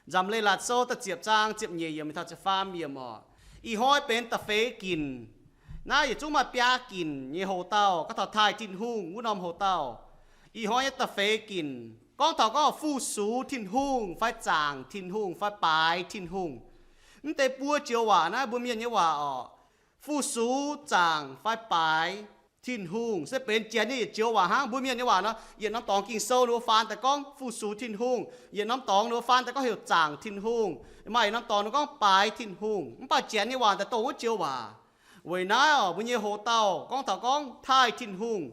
Nzamc Leiz-Latc Sou da'ziepc zaang ziepc nyeic yiemc mingh taux ziepc faam yiemc oc. Ih hnoi benx da'feix ginc. Naaiv yietc zungv maaih biaa ginc nyei hoc-dauh gorngv taux taaih Tin-Hungh wuov norm hoc-dauh. Ih hnoi nyei da'feix ginc gorngv taux gorngv fu-sux Tin-Hungh fai zaangc Tin-Hungh fai baaix Tin-Hungh. Mv deix buo joux waac naaiv mbuo mienh nyei waac oc. Fu-sux, zaangc fai baaix Tin-Hungh se benx janx nyei yietc joux waac hnangv. Mbuo mienh nyei waac nor, yietc norm dorngx Ging-Sou ninh mbuo faan daaih gorngv fu-sux Tin-Hungh, yietc norm dorngx ninh mbuo faan daaih gorngv heuc zaangc Tin-Hungh, maaih yietc norm dorngx ninh gorngv baaix Tin-Hungh. Mv baac janx nyei waac daaih dongh wuov joux waac. Weic naaiv oc, mbuo nyei hoc-dauh gorngv taux gorngv taaih Tin-Hungh,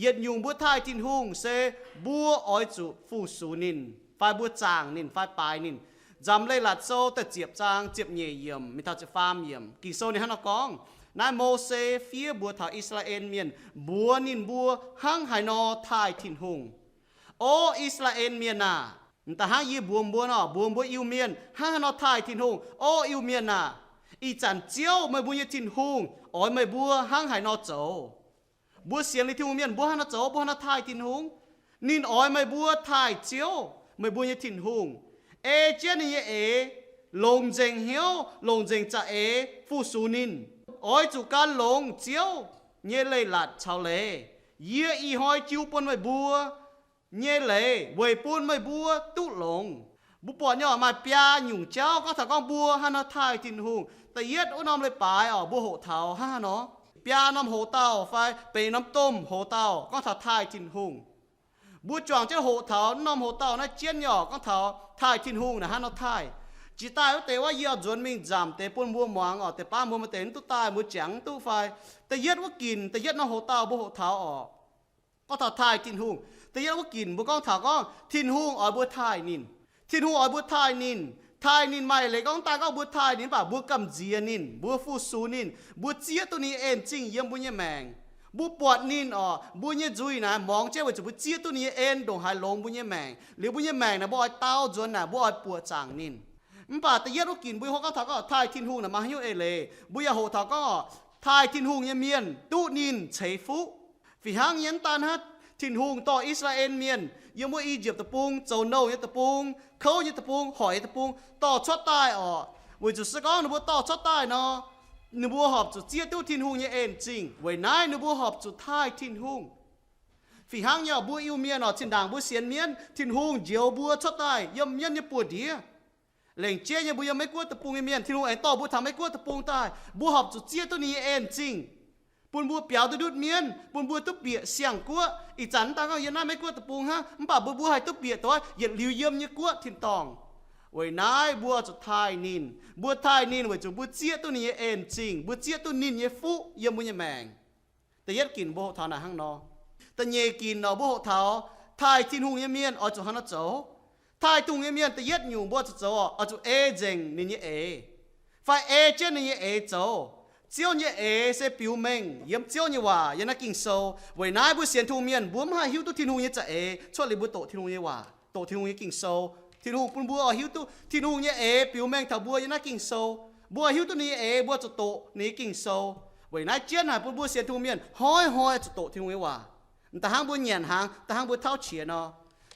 yietc nyungc mbuo taaih Tin-Hungh se mbuo oix zuqc fu-sux ninh fai mbuo zaangc ninh fai baaix ninh. Nzamc Leiz-Latc Sou da'ziepc zaang ziepc nyeic yiemc mingh taux ziepc faam yiemc, Ging-Sou ninh hnangv nor gorngv, naaiv Mose fiev mbuox taux I^saa^laa^en Mienh, mbuox ninh mbuo hnangv haaix nor taaih Tin-Hungh. O I^saa^laa^en Mienh aah! M'daaih hnangv yie mbuox mbuo nor, mbuox mbuo Iu-Mienh hnangv haaix nor taaih Tin-Hungh. O Iu-Mienh aah! Ih zanc Ziouv, meih mbuo nyei Tin-Hungh, oix meih mbuo hnangv haaix nor zoux. Mbuo sienx liuz Tin-Hungh mienh mbuo hnangv haaix nor zoux, mbuo hnangv haaix nor taaih Tin-Hungh. Ninh oix meih mbuo taaih Ziouv, meih mbuo nyei Tin-Hungh, ei jienv ninh nyei eix, longc nzengc hnyouv, longc nzengc za'eix fu-sux ninh. Oix zuqc gan longx Ziouv nyei leiz-latc caux leiz. Yie ih hnoi jiu bun meih mbuo nyei leiz weic bun meih mbuo duqv longx. Mbuo buatc nyei oc, maaih biaa nyungc jauv gorngv taux gorngv mbuo hnangv haaix nor taaih Tin-Hungh. Da'yietv wuov norm leiz-baaix oc, mbuo hoqc taux hnangv haaix nor, biaa norm hoc-dauh fai benx norm domh hoc-dauh gorngv taux taaih Tin-Hungh. Mbuo juangc jienv hoqc taux norm hoc-dauh naaiv jienv nyei oc, gorngv taux taaih Tin-Hungh naaic hnangv nor taaih. Jiex daaih wuov deix wuov yie oix nzuonx mingh nzamc deix bun mbuo muangx oc. Deix baav mbuo maaih deix mv duqv daaih, mbuo jangx mv duqv fai. Da'yietv wuov ginc, da'yietv norm hoc-dauh mbuo hoqc taux oc, gorngv taux taaih Tin-Hungh. Da'yietv wuov ginc mbuo gorngv taux gorngv Tin-Hungh oix mbuo taaih ninh. Tin-Hungh oix mbuo taaih ninh. Taaih ninh maaih leiz gorngv daaih gorngv mbuo taaih ninh mv baac mbuo gamh nziex ninh, mbuo fu-sux ninh, mbuo zieqv duqv ninh nyei en-zingh yiem mbuo nyei maengc. Mbuo buatc ninh oc, mbuo nyei nzuih naaic morngx jienv weic zuqc mbuo zieqv duqv ninh nyei en ndongc haaix longx mbuo nyei maengc. Liuz mbuo nyei maengc naaic mbuo oix dau nzuonx naaic mbuo oix buoqc zaangc ninh. Mv baac da'yietv wuov ginc mbuo gorngv taux gorngv taaih Tin-Hungh naaic maaih haaix nyungc eix leiz. Mbuo yaac hoqc taux gorngv oc, taaih Tin-Hungh nyei mienh duqv ninh ceix fuqv. Fih hnangv nyei mv daan hnangv, Tin-Hungh dorh I^saa^laa^en Mienh yiem wuov I^yipv Deic-Bung, zoux nouh nyei deic-bung, kouv nyei deic-bung, hoic nyei deic-bung, dorh cuotv daaih oc. Weic zuqc se gorngv ninh mbuo dorh cuotv daaih nor, ninh mbuo horpc zuqc zieqv duqv Tin-Hungh nyei en-zingh. Weic naaiv ninh mbuo horpc zuqc taaih Tin-Hungh. Fih hnangv nyei oc, mbuo Iu-Mienh oc, zinh ndaangc mbuo sienx mienv, Tin-Hungh njoux mbuo cuotv daaih yiem mienv nyei buoz-ndiev. Lengc jeiv nyei mbuo yiem Meiv-Guoqv deic-bung nyei mienh, Tin-Hungh aengx dorh mbuo taux Meiv-Guoqv deic-bung daaih, mbuo horpc zuqc zieqv duqv ninh nyei en-zingh, bun mbuo biaux duqv ndutv mienv, bun mbuo duqv bieqc siang-guoqv. Ih zanc mv daan gorngv yiem naaiv Meiv-Guoqv deic-bung hnangv, mv baac mbuo, mbuo haih duqv bieqc doix yietc liuz yiem nyei guoqv tin-dorngh. Weic naaiv mbuo zuqc taaih ninh. Mbuo taaih ninh weic zuqc mbuo zieqv duqv ninh nyei en-zingh, mbuo zieqv duqv ninh nyei fuqv yiem mbuo nyei maengc. Da'yietv ginc mbuo hoqc taux naaic hnangv nor. Da'nyeic ginc nor mbuo hoqc taux taaih Tin-Hungh nyei mienh oix zuqc hnangv nor zoux. Taaih Tin-Hungh nyei mienh da'yietv nyungc mbuo zuqc zoux oix zuqc ei nzengc ninh nyei eix, fai ei jienv ninh nyei eix zoux. Ziouv nyei eix se biux mengh yiem Ziouv nyei waac, yiem naaiv Ging-Sou. Weic naaiv mbuo sienx Tin-Hungh mienh mbuo mv haih hiuv duqv Tin-Hungh nyei za'eix cuotv liuz mbuo doqc Tin-Hungh nyei waac, doqc Tin-Hungh nyei Ging-Sou. Tin-Hungh bun mbuo oix hiuv duqv Tin-Hungh nyei eix biux mengh taux mbuo yiem naaiv Ging-Sou. Mbuo oix hiuv duqv ninh nyei eix mbuo zuqc doqc ninh nyei Ging-Sou. Weic naaiv jienv haic bun mbuo sienx Tin-Hungh mienh hnoi-hnoi zuqc doqc Tin-Hungh nyei waac. M'daaih hnangv mbuo nyanc hnaangx, daaih hnangv mbuo tauv qiex nor.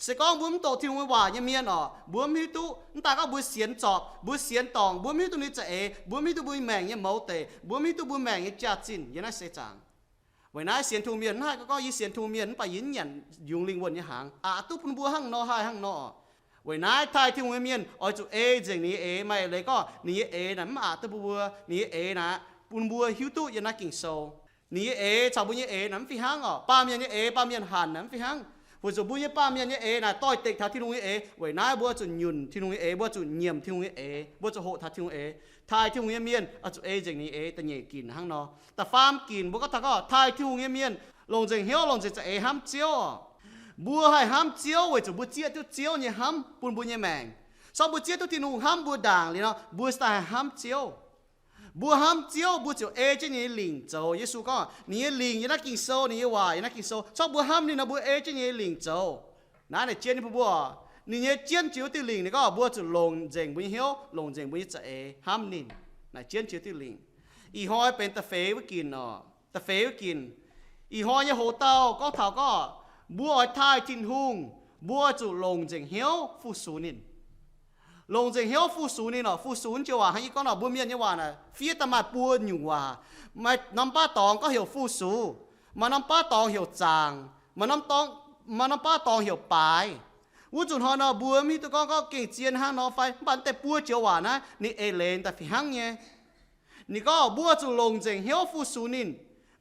Se gorngv mbuo mv doqc Tin-Hungh nyei waac nyei mienh oc, mbuo mv hiuv duqv. Mv daaih gorngv mbuo sienx zorpc, mbuo sienx dorngc, mbuo mv hiuv duqv ninh nyei za'eix, mbuo mv hiuv duqv mbuo nyei maengc nyei mouz deic, mbuo mv hiuv duqv mbuo maengc nyei jaax-zinh yiem naaiv seix zaangc. Weic naaiv sienx Tin-Hungh mienh mv haih gorngv gorngv yie sienx Tin-Hungh mienh mv baac yie mv nyanc yungz lingh wuonh nyei hnaangx, aqc duqv bun mbuo hnangv nor haih hnangv nor. Weic naaiv taaih Tin-Hungh nyei mienh oix zuqc ei nzengc ninh nyei eix. Maaih leiz gorngv ninh nyei eix naaic mv aqc duqv bun mbuo, ninh nyei eix naaic bun mbuo hiuv duqv yiem naaiv Ging-Sou. Ninh nyei eix caux mbuo nyei eix naaic mv fih hnangv oc. Baamh mienh nyei eix, baamh mienh hanc naaic mv fih hnangv. Weic zuqc mbuo nyei baamh mienh nyei eix naaic doix-dekc taux Tin-Hungh nyei eix. Weic naaiv mbuo zuqc nyunc Tin-Hungh nyei eix, mbuo zuqc nyiemc Tin-Hungh nyei eix, mbuo zuqc hoqc taux Tin-Hungh eix. Taaih Tin-Hungh nyei mienh oix zuqc ei nzengc ninh nyei eix. Da'nyeic ginc hnangv nor. Da'faam ginc mbuo gorngv taux gorngv taaih Tin-Hungh nyei mienh longc nzengc hnyouv, longc nzengc za'eix hnamv Ziouv oc. Mbuo haih hnamv Ziouv weic zuqc mbuo zieqv duqv Ziouv nyei hnamv bun mbuo nyei maengc. Se gorngv mbuo zieqv duqv Tin-Hungh hnamv mbuo ndaangc liuz nor, mbuo se daaih haih hnamv Ziouv. Mbuo hnamv Ziouv, mbuo ziouc ei jienv ninh nyei lingc zoux. Yesu gorngv ninh nyei lingc yiem naaiv Ging-Sou, ninh nyei waac yiem naaiv Ging-Sou. Se gorngv mbuo hnamv ninh nor, mbuo ei jienv ninh nyei lingc zoux. Naaiv naaic jienv nyei bun mbuo oc. Ninh nyei jienv jiex wuov diuh lingc, ninh gorngv mbuo zuqc longc nzengc mbuo nyei hnyouv, longc nzengc mbuo nyei za'eix hnamv ninh. Naaic jienv jiex diuh lingc. Ih hnoi benx da'feix wuov ginc oc. Da'feix wuov ginc, ih hnoi nyei hoc-dauh gorngv taux gorngv mbuo oix taaih Tin-Hungh, mbuo zuqc longc nzengc hnyouv fu-sux ninh. Longc nzengc hnyouv fu-sux ninh oc. Fu-sux naaiv joux waac hnangv yie gorngv nor, mbuo mienh nyei waac naaic fiev daaih maaih buo nyungc waac. Maaih norm baav dorngx gorngv heuc fu-sux, maaih norm baav dorngx heuc zaangc, maaih norm dorngx, maaih norm baav dorngx heuc baaix. Wuov zuqc hnoi nor mbuo mv hiuv duqv gorngv, gorngv gengh zien hnangv nor fai, mv baac naaiv deix buo joux waac naaiv ninh eix leiz daaih fih hnangv nyei. Ninh gorngv mbuo zuqc longc nzengc hnyouv fu-sux ninh.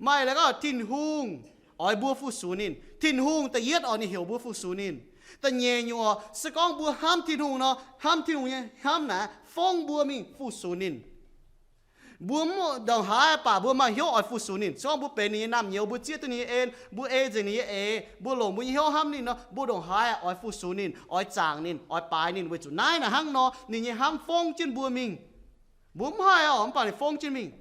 Maaih laaix gorngv Tin-Hungh oix mbuo fu-sux ninh. Tin-Hungh da'yietv oc, ninh heuc mbuo fu-sux ninh. Da'nyeic nyungc oc, se gorngv mbuo hnamv Tin-Hungh nor, hnamv Tin-Hungh nyei hnamv naaic fongv mbuo mingh fu-sux ninh. Mbuo mv ndongc haaix baac mbuo maaih hnyouv oix fu-sux ninh. Se gorngv mbuo benx ninh nyei naamh nyouz, mbuo zieqv duqv ninh nyei en, mbuo ei nzengc ninh nyei eix, mbuo longc mbuo nyei hnyouv hnamv ninh nor, mbuo ndongc haaix oix fu-sux ninh, oix zaangc ninh, oix baaix ninh, weic zuqc naaiv naaic hnangv nor ninh nyei hnamv fongv jienv mbuo mingh. Mbuo mv haih oc, mv baac ninh fongv jienv mingh.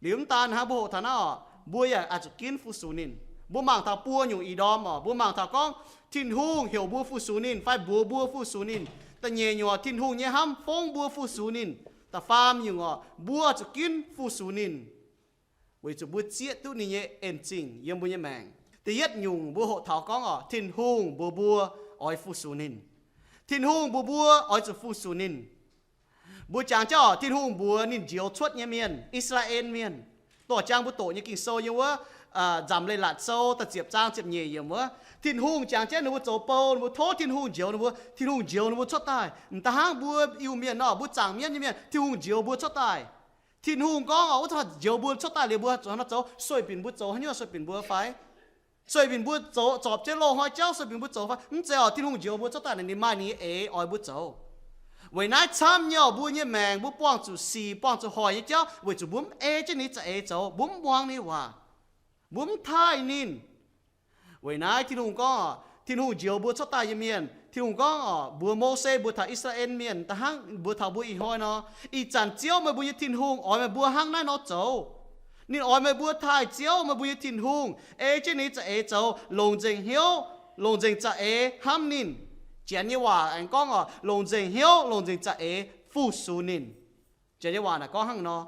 Liuz mv daan hnangv mbuo hoqc taux naaiv oc, mbuo yaac oix zuqc ginv fu-sux ninh. Mbuo mangc taux buo nyungc ih ndorm oc, mbuo mangc taux gorngv Tin-Hungh heuc mbuo fu-sux ninh fai mbuox mbuo fu-sux ninh. Da'nyeic nyungc oc, Tin-Hungh nyei hnamv fongv mbuo fu-sux ninh. Da'faam nyungc oc, mbuo zuqc ginv fu-sux ninh, weic zuqc mbuo zieqv duqv ninh nyei en-zingh yiem mbuo nyei maengc. Da'yietv nyungc mbuo hoqc taux gorngv oc, Tin-Hungh mbuox mbuo oix fu-sux ninh. Tin-Hungh mbuox mbuo oix zuqc fu-sux ninh. Mbuo jangx jauv oc, Tin-Hungh mbuox ninh njoux cuotv nyei mienh, I^saa^laa^en Mienh. Dorh jangx mbuo doqc nyei Ging-Sou yiem wuov Nzamc Leiz-Latc Sou da'ziepc zaang ziepc nyeic yiemc wuov, Tin-Hungh jangx jienv ninh mbuo zoux bou, ninh mbuo tov Tin-Hungh njoux ninh mbuo, Tin-Hungh njoux ninh mbuo cuotv daaih. M'daaih hnangv mbuo Iu-Mienh nor, mbuo zaangc mienv nyei mienh, Tin-Hungh njoux mbuo cuotv daaih. Tin-Hungh gorngv oc, wuov zanc njoux mbuo cuotv daaih liuz mbuo zuqc hnangv nor zoux, sueih binc mbuo zoux haaix nyungc, sueih binc mbuo zoux, sueih binc mbuo zoux zorpc jienv loz-hnoi jauv, sueih binc mbuo zoux fai mv zeiz oc. Tin-Hungh njoux mbuo cuotv daaih naaic ninh maaih ninh nyei eix oix mbuo zoux. Weic naaiv camv nyei oc, mbuo nyei maengc mbuo buangh zuqc sic, buangh zuqc hoic nyei jauv weic zuqc mbuo mv ei jienv ninh za'eix zoux, mbuo mv muangx ninh waac, mbuo mv taaih ninh. Weic naaiv Tin-Hungh gorngv oc, Tin-Hungh njoux mbuo cuotv daaih nyei mienh, Tin-Hungh gorngv oc, mbuox Mose mbuox taux I^saa^laa^en Mienh, da'hnangv mbuox taux mbuo ih hnoi nor, ih zanc Ziouv meih mbuo nyei Tin-Hungh oix meih mbuo hnangv naaiv nor zoux. Ninh oix meih mbuo taaih Ziouv meih mbuo nyei Tin-Hungh, ei jienv ninh za'eix zoux, longc nzengc hnyouv, longc nzengc za'eix hnamv ninh. Janx nyei waac aengx gorngv oc, longc nzengc hnyouv, longc nzengc za'eix fu-sux ninh. Janx nyei waac naaic gorngv hnangv nor,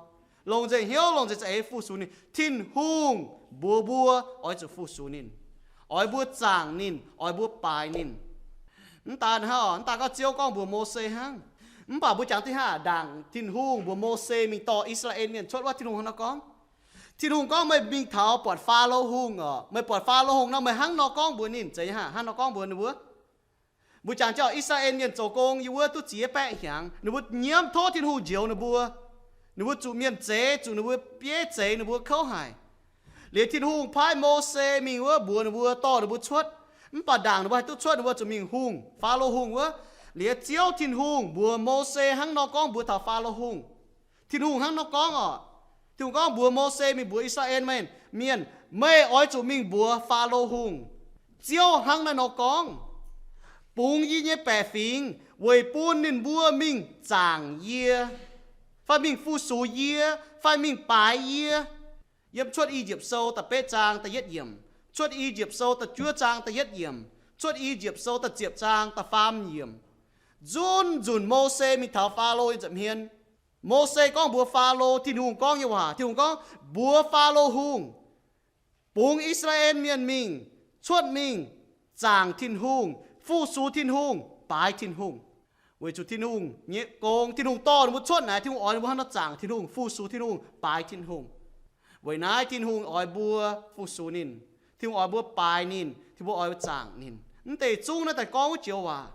longc nzengc hnyouv, longc nzengc za'eix fu-sux ninh. Tin-Hungh mbuox mbuo oix zuqc fu-sux ninh, oix mbuo zaangc ninh, oix mbuo baaix ninh. Mv daan hnangv oc, mv daan gorngv Ziouv gorngv mbuox Mose hnangv, mv baac mbuo jangx dih hnangv ndaangc Tin-Hungh mbuox Mose mingh dorh I^saa^laa^en Mienh cuotv wuov, Tin-Hungh hnangv nor gorngv. Tin-Hungh gorngv, meih mingh taux buatc Faalo Hungh oc, meih buatc Faalo Hungh nor, meih hnangv nor gorngv mbuox ninh. Zeiz hnangv nor gorngv mbuox ninh mbuo. Mbuo jangx jauv I^saa^laa^en Mienh zoux gong yiem wuov duqv ziex baeqv hnyangx, ninh mbuo nyiemv tov Tin-Hungh njoux ninh mbuo. Ninh mbuo zuqc mienh zeix, zuqc ninh mbuo bieiv zeix, ninh mbuo kouv haic. Liuz Tin-Hungh paaiv Mose mingh wuov mbuox ninh mbuo, dorh ninh mbuo cuotv. Mv baac ndaangc ninh mbuo haih duqv cuotv, ninh mbuo zuqc mingh hungh, Faalo Hungh wuov. Liuz Ziouv Tin-Hungh mbuox Mose hnangv nor gorngv mbuox taux Faalo Hungh. Tin-Hungh hnangv nor gorngv oc. Tin-Hungh gorngv mbuox Mose mingh mbuox I^saa^laa^en Mienh, Meih oix zuqc mingh mbuox Faalo Hungh, Ziouv hnangv naaiv nor gorngv, bungx yie nyei baeqc fingx weic bun ninh mbuo mingh zaangc yie, fai mingh fu-sux yie, fai mingh baaix yie. Yiem Cuotv I^yipv Sou da'betv zaang da'yietv yiemc, Cuotv I^yipv Sou da'juov zaang da'yietv yiemc, Cuotv I^yipv Sou da'ziepc zaang da'faam yiemc. Nzunc nzunc Mose mingh taux Faalo nyei nza'hmien, Mose gorngv mbuox Faalo Tin-Hungh gorngv nyei waac. Tin-Hungh gorngv, Mbuox Faalo Hungh, bungx I^saa^laa^en Mienh mingh, cuotv mingh zaangc Tin-Hungh, fu-sux Tin-Hungh, baaix Tin-Hungh. Weic zuqc Tin-Hungh nyei gong, Tin-Hungh dorh ninh mbuo cuotv naaic, Tin-Hungh oix ninh mbuo hnangv nor zaangc Tin-Hungh, fu-sux Tin-Hungh, baaix Tin-Hungh. Weic naaiv Tin-Hungh oix mbuo fu-sux ninh, Tin-Hungh oix mbuo baaix ninh, Tin-Hungh oix mbuo zaangc ninh. Mv deix zungv naaiv daaih gorngv wuov joux waac.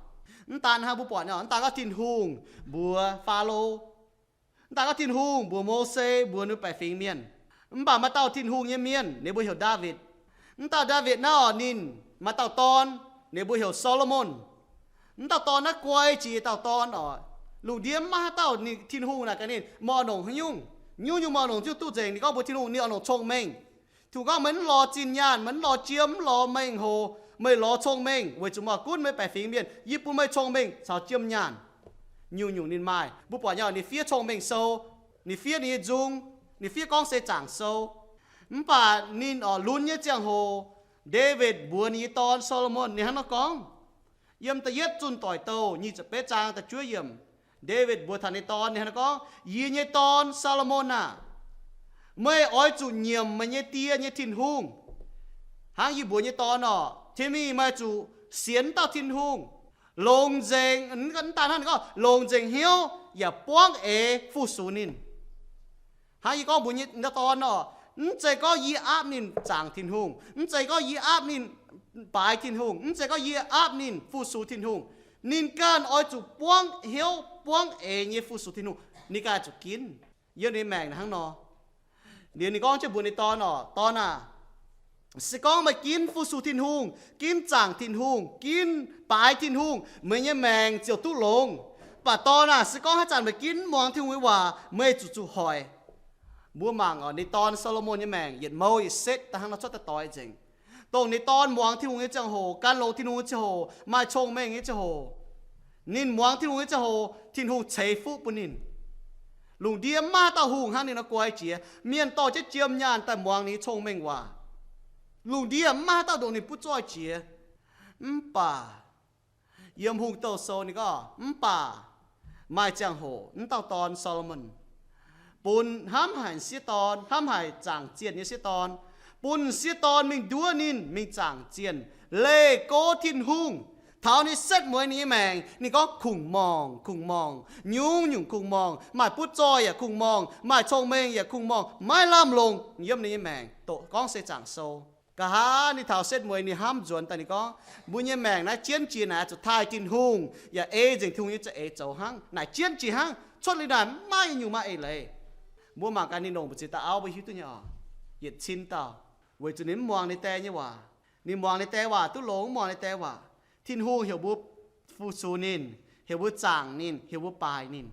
Mv daan hnangv mbuo buatc, mv daan gorngv Tin-Hungh mbuox Faalo, mv daan gorngv Tin-Hungh mbuox Mose mbuox ninh baeqc fingx mienh. Mv baac maaih dauh Tin-Hungh nyei mienh, ninh mbuo heuc Ndaawitv. Mv dauh Ndaawitv naaiv oc, ninh maaih dauh dorn, ninh mbuo heuc Saa^lo^morn. Mv dauh dorn naaiv guai jiex dauh dorn oc. Lungh ndiev maiv haaix dauh ninh, Tin-Hungh naaic gaax ninh, Meih oix longc haaix nyungc? Nyungc-nyungc meih oix longc nyungc duqv nzengc? Ninh gorngv mbuox Tin-Hungh, ninh oix longc cong-mengh. Tin-Hungh gorngv, Meih mv lorz zinh nyaanh, meih mv lorz jiem, mv lorz mengh hoc, meih lorz cong-mengh, weic zuqc meih gunv meih baeqc fingx mienh, yie bun meih cong-mengh caux jiem nyaanh. Nyungc-nyungc ninh maaih. Mbuo buatc nyei, ninh fiev cong-mengh sou, ninh fiev ninh nyei nzung, ninh fiev gorngv seix zaangc sou. Mv baac ninh oix lunx nyei ziangh hoc, Ndaawitv mbuox ninh nyei dorn Saa^lo^morn ninh hnangv nor gorngv. Yiem da'yietv Zunh Doic Douh nyic ziepc betv zaang da'juov yiemc, Ndaawitv mbuox taux ninh nyei dorn ninh hnangv nor gorngv, Yie nyei dorn Saa^lo^morn aah! Meih oix zuqc nyiemc meih nyei die nyei Tin-Hungh, hnangv yie mbuox nyei dorn oc. Tengx mingh meih zuqc sienx dauh Tin-Hungh. Longc nzengc, mv daan hnangv, ninh gorngv longc nzengc hnyouv yaac buangv eix fu-sux ninh. Hnangv yie gorngv mbuox nyei dorn oc, mv zeiz gorngv yie aapv ninh zaangc Tin-Hungh, mv zeiz gorngv yie aapv ninh baaix Tin-Hungh, mv zeiz gorngv yie aapv ninh fu-sux Tin-Hungh. Ninh ganh oix zuqc buangv hnyouv buangv eix nyei fu-sux Tin-Hungh, ninh ganh zuqc ginv. Yiem ninh maengc hnangv nor. Liuz ninh gorngv jienv mbuox ninh dorn oc, Dorn aah, se gorngv meih ginv fu-sux Tin-Hungh, ginv zaangc Tin-Hungh, ginv baaix Tin-Hungh, meih nyei maengc ziouc duqv longx. Mv baac dorn aah, se gorngv haaix zanc meih ginv mv muangx Tin-Hungh nyei waac, meih zuqc zuqc hoic. Mbuo mangc oc, ninh dorn Saa^lo^morn nyei maengc yietc mouh yietc setv daaih hnangv nor cuotv daaih doix nzengc. Dongh ninh dorn muangx Tin-Hungh nyei ziangh hoc, gan longx Tin-Hungh nyei ziangh hoc, maaih cong-mengh nyei ziangh hoc, ninh muangx Tin-Hungh nyei ziangh hoc, Tin-Hungh ceix fuqv bun ninh. Lungh ndiev maiv maaih haaix dauh hungh hnangv ninh nor guai jiex. Mienh dorh jienv jiem nyaanh daaih muangx ninh nyei cong-mengh waac. Lungh ndiev maiv maaih haaix dauh ndongc ninh butv zoih jiex. Mv baac yiem Hungh Douh Sou ninh gorngv, mv baac maaih ziangh hoc wuov dauh dorn, Saa^lo^morn, bun hnamv haic sieqv dorn, hnamv haic zaangc zienh nyei sieqv dorn, bun sieqv dorn mingh nduov ninh, mingh zaangc zienh, leih go Tin-Hungh. Taux ninh setv mueiz ninh nyei maengc, ninh gorngv, kungx-morngh, kungx-morngh, nyungc-nyungc kungx-morngh, maaih butv zoih yaac kungx-morngh, maaih cong-mengh yaac kungx-morngh, maiv lamh longc yiem ninh nyei maengc. Doqc gorngv se zaangc sou. Nqa'haav ninh taux setv mueiz ninh hnamv nzuonx daaih ninh gorngv, mbuo nyei maengc naaiv jienv jiex naaic zuqc taaih Tin-Hungh yaac ei nzengc Tin-Hungh nyei za'eix zoux hnangv. Naaic jienv jiex hnangv, cuotv liuz naaic maiv maaih nyungc maaih eix leiz. Mbuo mangc gaax ninh longc mbu'ziex dauh auv mbuo hiuv duqv nyei oc, yietc cin dauh, weic zuqc ninh mv muangx ninh die nyei waac. Ninh muangx ninh die waac duqv longx, mv muangx ninh die waac. Tin-Hungh heuc mbuo fu-sux ninh, heuc mbuo zaangc ninh, heuc mbuo baaix ninh.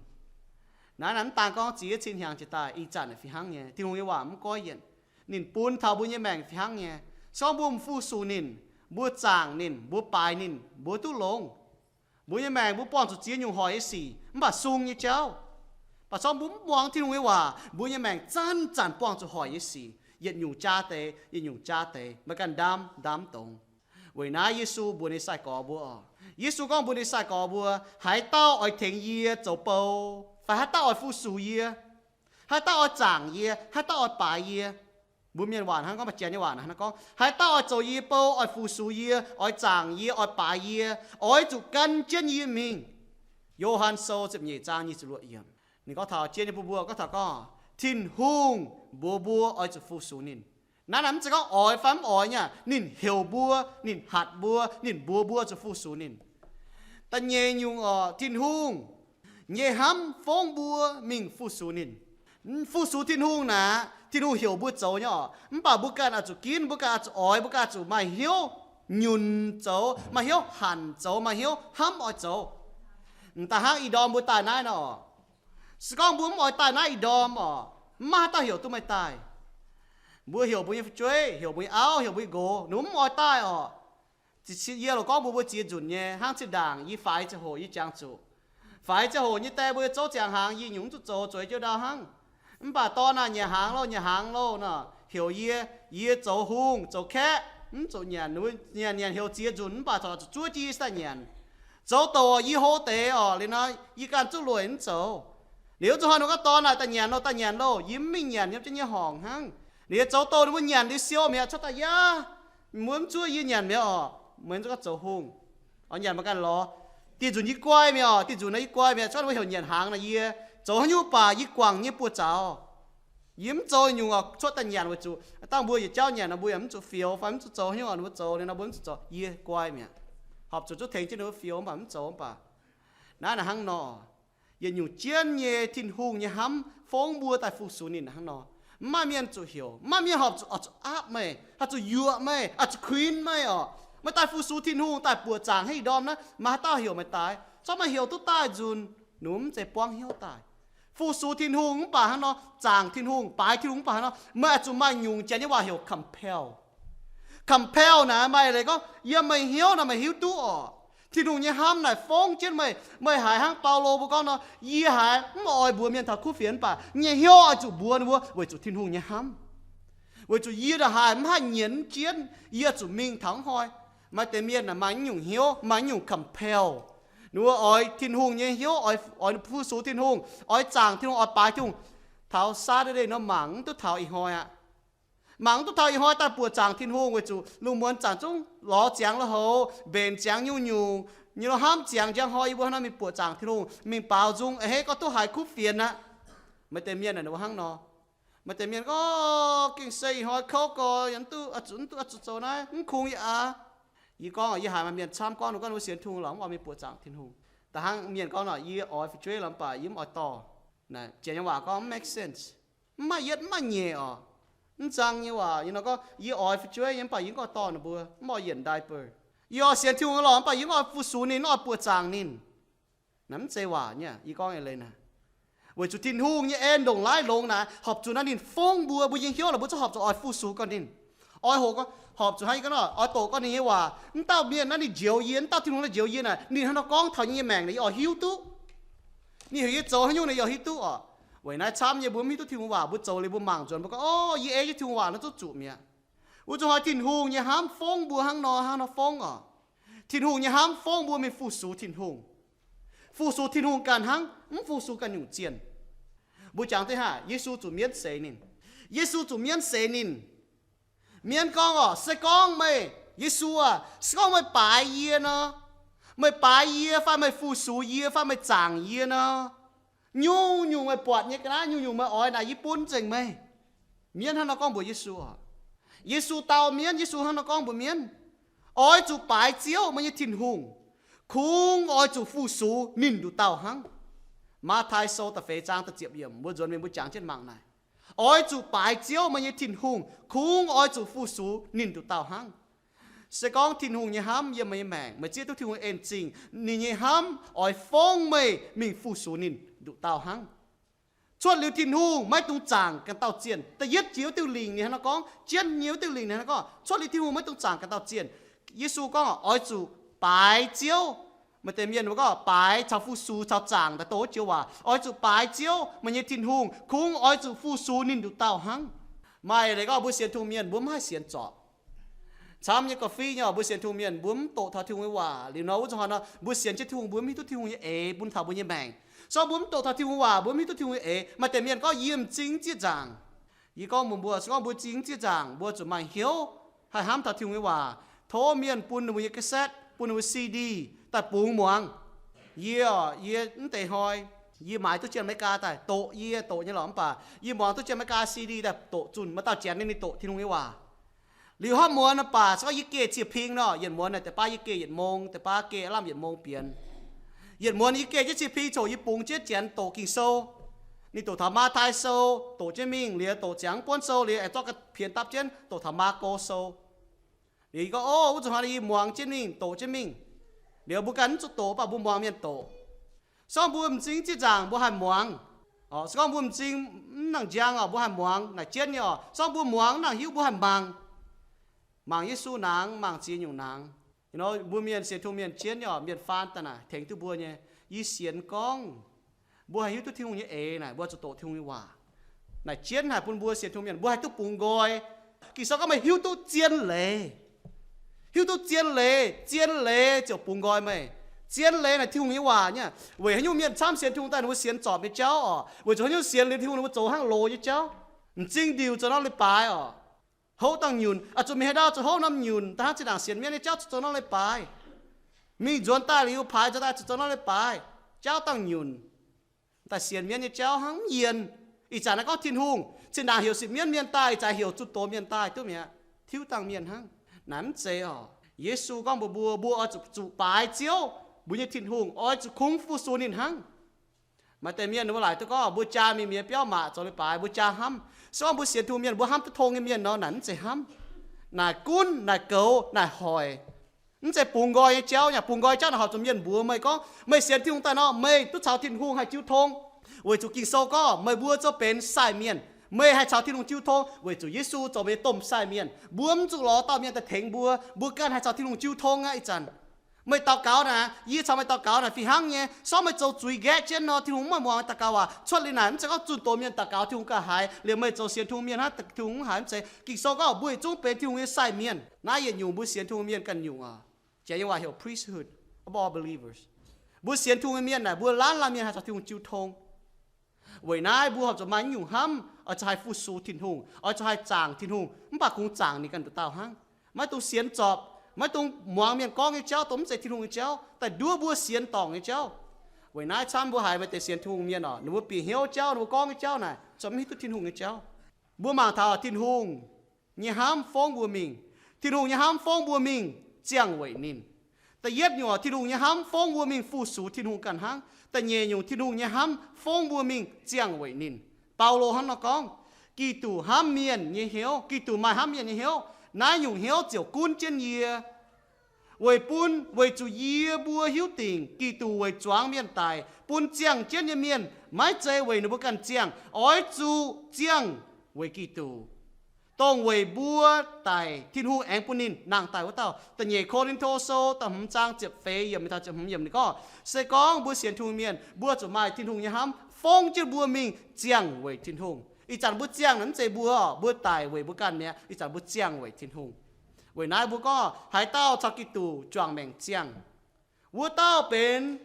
Naaiv naaic mv daan gorngv ziex cin hnyangx jiex daaih, ih zanc fih hnangv nyei. Tin-Hungh nyei waac mv goiv yienc. Ninh bun taux mbuo nyei maengc fih hnangv nyei. Se gorngv mbuo mv fu-sux ninh, mbuo zaangc ninh, mbuo baaix ninh, mbuo duqv longx. Mbuo nyei maengc mbuo buangh zuqc ziex nyungc hoic nyei sic mv baac sung nyei jauv. Mv baac se gorngv mbuo mv muangx Tin-Hungh nyei waac, mbuo nyei maengc zanc-zanc buangh zuqc hoic nyei sic, yietc nyungc jaa deix, yietc nyungc jaa deix, maiv ganh ndaam ndaam dongz. Weic naaiv Yesu mbuox ninh sai-gorx mbuo oc, Yesu gorngv mbuox ninh sai-gorx mbuo, haaix dauh oix tengx yie zoux bou, fai haaix dauh oix fu-sux yie, haaix dauh oix zaangc yie, haaix dauh oix baaix yie. Mbuo mienh waac hnangv, gorngv maaih janx nyei waac hnangv gorngv, haaix dauh oix zoux yie bou, oix fu-sux yie, oix zaangc yie, oix baaix yie, oix zuqc gan jienv yie mingh. Yo^han Sou ziepc nyeic zaang nyic ziepc luoqc yiemc. Ninh gorngv taux jienv nyei bun mbuo gorngv taux gorngv Tin-Hungh mbuox mbuo oix zuqc fu-sux ninh. Naaiv naaic mv zeiz gorngv oix fai mv oix nyei aqv. Ninh heuc mbuo, ninh hatc mbuo, ninh mbuox mbuo zuqc fu-sux ninh. Da'nyeic nyungc oc, Tin-Hungh nyei hnamv fongv mbuo mingh fu-sux ninh. Fu-sux Tin-Hungh naaic, Tin-Hungh heuc mbuo zoux nyei oc. Mv baac mbuo ganh oix zuqc ginv, mbuo ganh oix zuqc oix, mbuo ganh oix zuqc maaih hnyouv nyunc zoux, maaih hnyouv hanc zoux, maaih hnyouv hnamv oix zoux. M'daaih hnangv ih ndorm mbuo daaih naaiv nor oc. Se gorngv mbuo mv oix daaih naaiv ih ndorm oc, maiv maaih haaix dauh heuc duqv meih daaih. Mbuo heuc mbuo nyei fu'jueiv, heuc mbuo nyei auv, heuc mbuo nyei nqox, ninh mv oix daaih oc. Yie loc gorngv mbuox mbuo ziex nzunc nyei, hnangv zinh ndaangc yie faix ziangh hoc yie jangx zuqc. Faix ziangh hoc nyei die mbuo yie zouv ziangx hnaangx, yie nyungc mv zuqc zoux, zueiz jienv ndau hnangv. Mv baac dorn aah, nyanc hnaangx loh, nyanc hnaangx loh nor, heuc yie, yie zoux hungh zoux kaeqv, mv zuqc nyanc. Nyanc nyanc heuc ziex nzunc mv baac corc zuqc zuov jienv yie daaih nyanc. Zoux douc yie hlo deix oc, liuz nor yie ganh zuqv lueic mv zoux. Liuz zuqc hnoi ninh gorngv dorn aah, daaih nyanc loh, daaih nyanc loh, yie mv mingh nyanc yiem jienv nyei horngc hnangv. Liuz zoux douc ninh mbuo nyanc liuz siou mi'aqv, cuotv daaih yaac mbuo mv zuov yie nyanc mi'aqv oc. Meih zuqc gorngv zoux hungh, oix nyanc mbuo ganh lorz. Dieh nzunc yie guai mi'aqv oc, dieh nzunc nor yie guai mi'aqv, cuotv wuov heuc nyanc hnaangx nor yie zoux haaix nyungc baac yie guangc nyei buoz-zaux. Yie mv zoux nyungc oc, cuotv daaih nyanc weic zuqc dangh mbuo yietc jauv nyanc nor mbuo yaac mv zuqc fioux fai mv zuqc zoux haaix nyungc oc, ninh mbuo zoux liuz nor mbuo mv zuqc zoux, yie guai mi'aqv. Horpc zuqc zuqv tengx jienv ninh mbuo fioux mv baac mv zoux mv baac. Naaiv naaic hnangv nor, yietc nyungc jienv nyei Tin-Hungh nyei hnamv fongv mbuo daaih fu-sux ninh hnangv nor. Mv maaih mienh zuqc heuc, mv maaih mienh horpc zuqc, oix zuqc aapv meih, haih zuqc yuoqc meih, oix zuqc kuinx meih oc. Meih daaih fu-sux Tin-Hungh daaih buoqc zaangc haaix ih ndorm naaiv, maaih haaix dauh heuc meih daaih? Se gorngv meih heuc duqv daaih nzunc, ninh mv zeiz buangv hnyouv daaih. Fu-sux Tin-Hungh mv baac hnangv nor, zaangc Tin-Hungh, baaix Tin-Hungh mv baac hnangv nor, meih oix zuqc maaih nyungc janx nyei waac heuc compel. Compel naaic maaih leiz gorngv yiem meih hnyouv naaic meih hiuv duqv oc, Tin-Hungh nyei hnamv naaic fongv jienv meih. Meih haiz hnangv Baulo mbuo gorngv nor, yie haiz mv oix mbuox mienh taux kuv fienx mv baac nyei hnyouv oix zuqc mbuox ninh mbuo weic zuqc Tin-Hungh nyei hnamv. Weic zuqc yie ndongc haaix mv haih nyienz jienv, yie zuqc mingh taux hnoi. Maaih deix mienh maaih nyungc hnyouv, maaih nyungc compel. Ninh mbuo oix Tin-Hungh nyei hnyouv, oix fu-sux Tin-Hungh, oix zaangc Tin-Hungh, oix baaix Tin-Hungh. Taux Saturday nor mangc mv duqv taux ih hnoi aqv. Mangc mv duqv taux ih hnoi daaih buoqc zaangc Tin-Hungh weic zuqc lungh muonz zanc zungv lorz ziangx lui-houx, mbenc ziangx nyungc-nyungc, Nyei lorqc, hnamv ziangx njang hnoi yie mbuo hnangv nor mingh buoqc zaangc Tin-Hungh, mingh baaux nzung, a'hneiv gorngv duqv haiz kuv fienx aqv. Maaih deix mienh naaic ninh mbuo hnangv nor. Maaih deix mienh gorngv, gengh se ih hnoi kouv gorx, yaac mv duqv, mv duqv, zuqc zoux naaiv, mv kungx yaac aqv. Yie gorngv, yie haiz maaih mienh camv gorngv, ninh gorngv ninh mbuo sienx Tin-Hungh lorqc mv oix mingh buoqc zaangc Tin-Hungh. Da'hnangv mienh gorngv nor, yie oix fu'jueiv lorqc mv baac yie mv oix dorh. Naaic janx nyei waac gorngv mv make sense. Mv maaih yietv mv maaih nyeic orqc. Mv nzang nyei waac, yie nor gorngv yie oix fu'jueiv nyei mv baac yie mv oix dorh ninh mbuo, mv oix yienc diaper. Yie oix sienx Tin-Hungh lorqc mv baac yie mv oix fu-sux ninh, mv oix buoqc zaangc ninh. Naaiv mv zeiz waac nyei, yie gorngv eix leiz naaic. Weic zuqc Tin-Hungh nyei en ndongc laaix longx naaic, horpc zuqc naaiv ninh fongv mbuo, mbuo nyei hnyouv lorqc mbuo zungv horpc zuqc oix fu-sux gau ninh. Oix hoqc, horpc zuqc hnangv yie gorngv nor, oix doqc gau ninh nyei waac. Mv dauh mienh naaiv ninh njoux yie, mv dauh Tin-Hungh naaiv njoux yie naaic, ninh hnangv nor gorngv taux yie nyei maengc naaic yie oix hiuv duqv. Ninh heuc yie zoux haaix nyungc naaic yie oix hiuv duqv orqc. Weic naaiv camv nyei mbuo mv hiuv duqv Tin-Hungh waac, mbuo zoux liuz mbuo mangc nzuonx mbuo gorngv, o, yie ei jienv Tin-Hungh waac naaiv zungv zuqc mi'aqv. Wuov zuqc hnoi Tin-Hungh nyei hnamv fongv mbuo hnangv nor, hnangv nor fongv orqc. Tin-Hungh nyei hnamv fongv mbuo mingh fu-sux Tin-Hungh. Fu-sux Tin-Hungh ganh hnangv, mv fu-sux ganh nyungc zienh. Mbuo jangx deix haac, Yesu zuqc mienv seix ninh. Yesu zuqc mienv seix ninh. Mienv gorngv orqc, se gorngv meih, Yesu aah, se gorngv meih baaix yie nor, meih baaix yie fai meih fu-sux yie fai meih zaangc yie nor, nyungc-nyungc meih buatc nyei ga'naaiv, nyungc-nyungc meih oix naaic yie bun nzengc meih. Mienv hnangv nor gorngv mbuox Yesu orqc. Yesu dau mienv, Yesu hnangv nor gorngv mbuox mienv, oix zuqc baaix Ziouv, meih nyei Tin-Hungh, kungx oix zuqc fu-sux ninh nduqc dauh hnangv. Matv^taai Sou da'feix zaang da'ziepc yiemc, mbuo nzuonx mingh mbuo jangx jienv mangc naaic. Oix zuqc baaix Ziouv, meih nyei Tin-Hungh, kungx oix zuqc fu-sux ninh nduqc dauh hnangv. Se gorngv Tin-Hungh nyei hnamv yiem meih nyei maengc, meih zieqv duqv Tin-Hungh en zingh, ninh nyei hnamv oix fongv meih mingh fu-sux ninh nduqc dauh hnangv. Cuotv liuz Tin-Hungh maiv dungx zaangc ganh dauh zienh. Da'yietv jiex wuov diuh lingc ninh hnangv nor gorngv, jienv nyei wuov diuh lingc ninh hnangv nor gorngv, cuotv liuz Tin-Hungh maiv dungx zaangc ganh dauh zienh. Yesu gorngv oix zuqc baaix Ziouv. Maaih deix mienh mbuo gorngv baaix caux fu-sux caux zaangc daaih dongh wuov joux waac. Oix zuqc baaix Ziouv, meih nyei Tin-Hungh, kungx oix zuqc fu-sux ninh nduqc dauh hnangv. Maaih leiz gorngv mbuo sienx Tin-Hungh mienh mbuo mv haih sienx zorpc. Camv nyei ga'fih nyei oc, mbuo sienx Tin-Hungh mienh mbuo mv doqc taux Tin-Hungh nyei waac. Liuz nor wuov zuqc hnoi nor mbuo sienx jienv Tin-Hungh mbuo mv hiuv duqv Tin-Hungh nyei eix bun taux mbuo nyei maengc. Se gorngv mbuo mv doqc taux Tin-Hungh waac mbuo mv hiuv duqv Tin-Hungh nyei eix. Maaih deix mienh gorngv yie m'zing zieqv nzaangc. Yie gorngv mbuox mbuo, se gorngv mbuo m'zing zieqv nzaangc mbuo zuqc maaih hnyouv haih hnamv taux Tin-Hungh nyei waac. Tov mienh bun ninh mbuo nyei cassette, bun ninh mbuo C D daaih bungx muangx. Yie, yie mv deix hnoi yie maaiz duqv jien America daaih doqc, yie doqc nyei lorqc mv baac yie muangx duqv jien America C D daaih doqc zunh maaih dauh janx ninh doqc Tin-Hungh nyei waac. Liuz hopv muonz naaiv baac se gorngv yie geh cie-ping nor, yietc muonz naaic deix baav yie geh yietc mong, deix baav geh lamh yietc mong bienx. Yietc muonz yie geh jienv cie-ping coc yie bungx jienv janx doqc Ging-Sou. Ninh doqc taux Matv^taai Sou, doqc jienv mingh, liuz doqc ziangx buonv sou, liuz aengx zorqv ga'pienx dapv jienv doqc taux Maako Sou. Liuz yie gorngv, o, wuov zuqc hnoi yie muangx jienv mingh, doqc jienv mingh. Liuz mbuo ganh mv zuqc doqc, mv baac mbuo muangx mienh doqc. Se gorngv mbuo m'zing zieqv nzaangc mbuo haih muangx. Se gorngv mbuo m'zing mv nangc njang oc, mbuo haih muangx naaic jienv nyei oc. Se gorngv mbuo muangx mv nangc hiuv mbuo haih mangc. Mangc Yesu nangx, mangc ziex nyungc nangx. Mbuo mienh sienx Tin-Hungh mienh jienv nyei oc, mienh faan daaih naaic tengx duqv mbuo nyei. Yie sienx gorngv mbuo haih hiuv duqv Tin-Hungh nyei eix naaic, mbuo zuqc doqc Tin-Hungh nyei waac. Naaic jienv haic bun mbuo sienx Tin-Hungh mienh mbuo haih duqv bungx nqoi. Ging-Sou gorngv meih hiuv duqv zien leiz. Hiuv duqv zien leiz, zien leiz ziouc bungx nqoi meih. Zien leiz naaic Tin-Hungh nyei waac nyei. Weic haaix nyungc mienh camv sienx Tin-Hungh daaih ninh mbuo sienx zorpc nyei jauv oc? Weic zuqc haaix nyungc sienx liuz Tin-Hungh ninh mbuo zoux hnangv loz nyei jauv. M'zing ndiuc zoux nor leiz-baaix oc. Houv dangh nyunc, oix zuqc mingh haaix ndau zuqc houv norm nyunc, da'hnangv zinh ndaangc sienx mienv nyei jauv zuqc zoux nor leiz-baaix. Mingh nzuonx daaih liuz paaix nzuonx daaih zuqc zoux nor leiz-baaix. Jauv dangh nyunc. Daaih sienx mienv nyei jauv hnangv mv yienc. Ih zanc naaiv gorngv Tin-Hungh, zinh ndaangc heuc sipv mienv mienh daaih, ih zanc heuc zunh doz mienh daaih duqv mi'aqv. Tiuv dangh mienh hnangv. Naaiv mv zeiz oc. Yesu gorngv mbuox mbuo, mbuo oix zuqc, zuqc baaix Ziouv, mbuo nyei Tin-Hungh, oix zuqc kungx fu-sux ninh hnangv. Maaih deix mienh ninh mbuo laaic duqv gorngv mbuo jaa mingh mi'aqv biauv maac zoux leiz-baaix, mbuo jaa hnamv. Se gorngv mbuo sienx Tin-Hungh mienh mbuo hnamv duqv tong nyei mienh nor, naaic mv zeiz hnamv. Naaic gunv, naaic goux, naaic hoic. Mv zeiz bungx nqoi nyei jauv. Yaac bungx nqoi jauv naaic horpc zuqc mienh mbuox meih gorngv, meih sienx Tin-Hungh daaih nor, meih duqv caux Tin-Hungh haih jiu tong. Weic zuqc Ging-Sou gorngv meih mbuo zoux benx sai mienh, meih haih caux Tin-Hungh jiu tong weic zuqc Yesu zoux meih nyei domh sai mienh. Mbuo mv zuqc lorz dauh mienh daaih tengx mbuo, mbuo ganh haih caux Tin-Hungh jiu tong aqv. Ih zanc meih daux gaux naaic, yie caux meih daux gaux naaic fih hnangv nyei. Se gorngv meih zoux zuiz nqaeqv jienv nor, Tin-Hungh mv maaih muangx meih daux gaux aac. Cuotv liuz naaic mv zeiz gorngv zunh doz mienh daux gaux Tin-Hungh ganh haiz, liuz meih zoux sienx Tin-Hungh mienh hnangv Tin-Hungh mv haiz, mv zeiz. Ging-Sou gorngv mbuo yietc zungv benx Tin-Hungh nyei sai mienh. Naaiv yietc nyungc mbuo sienx Tin-Hungh mienh ganh nyungc oc. Janx nyei waac heuc priesthood of all believers. Mbuo sienx Tin-Hungh mienh naaic, mbuo laanh laanh mienh haih caux Tin-Hungh jiu tong. Weic naaiv mbuo horpc zuqc maaih nyungc hnamv, oix zuqc haih fu-sux Tin-Hungh, oix zuqc haih zaangc Tin-Hungh, mv baac kungx zaangc ninh ganh nduqc dauh hnangv. Maiv dungx sienx zorpc. Maiv dungx muangx mienh gorngv nyei jauv, dongh mv zeiz Tin-Hungh nyei jauv, daaih nduov mbuo sienx dorngc nyei jauv. Weic naaiv camv mbuo haiz maaih deix sienx Tin-Hungh mienh oc, ninh mbuo bieqc hnyouv jauv, ninh mbuo gorngv nyei jauv naaic, corc mv hiuv duqv Tin-Hungh nyei jauv. Mbuo mangc taux Tin-Hungh nyei hnamv fongv mbuo mingh. Tin-Hungh nyei hnamv fongv mbuo mingh ziangh weic ninh. Da'yietv nyungc, Tin-Hungh nyei hnamv fongv mbuo mingh fu-sux Tin-Hungh ganh hnangv. Da'nyeic nyungc, Tin-Hungh nyei hnamv fongv mbuo mingh ziangh weic ninh. Baulo hnangv nor gorngv, Giduc hnamv mienh nyei hnyouv, Giduc maaih hnamv mienh nyei hnyouv. Naaiv nyungc hnyouv ziouc gunv jienv yie, weic bun, weic zuqc yie mbuo hiuv dingc Giduc weic zuangx mienh daic, bun ziangh jienv nyei mienh, maiv zeiz weic ninh mbuo ganh ziangh, oix zuqc ziangh weic Giduc, dongh weic mbuo daic, Tin-Hungh aengx bun ninh nangh daaih wuov dauh. Da'nyeic Ko^lin^to Sou da'hmz zaang ziepc feix yiemc mingh taux ziepc hmz yiemc ninh gorngv, se gorngv mbuo sienx Tin-Hungh mienh, mbuo zuqc maaih Tin-Hungh nyei hnamv fongv jienv mbuo mingh ziangh weic Tin-Hungh. Ih zanc mbuo ziangh naaic mv zeiz mbuo, mbuo daic weic mbuo ganh mi'aqv. Ih zanc mbuo ziangh weic Tin-Hungh. Weic naaiv mbuo gorngv haaix dauh caux Giduc juangc maengc ziangh, wuov dauh benx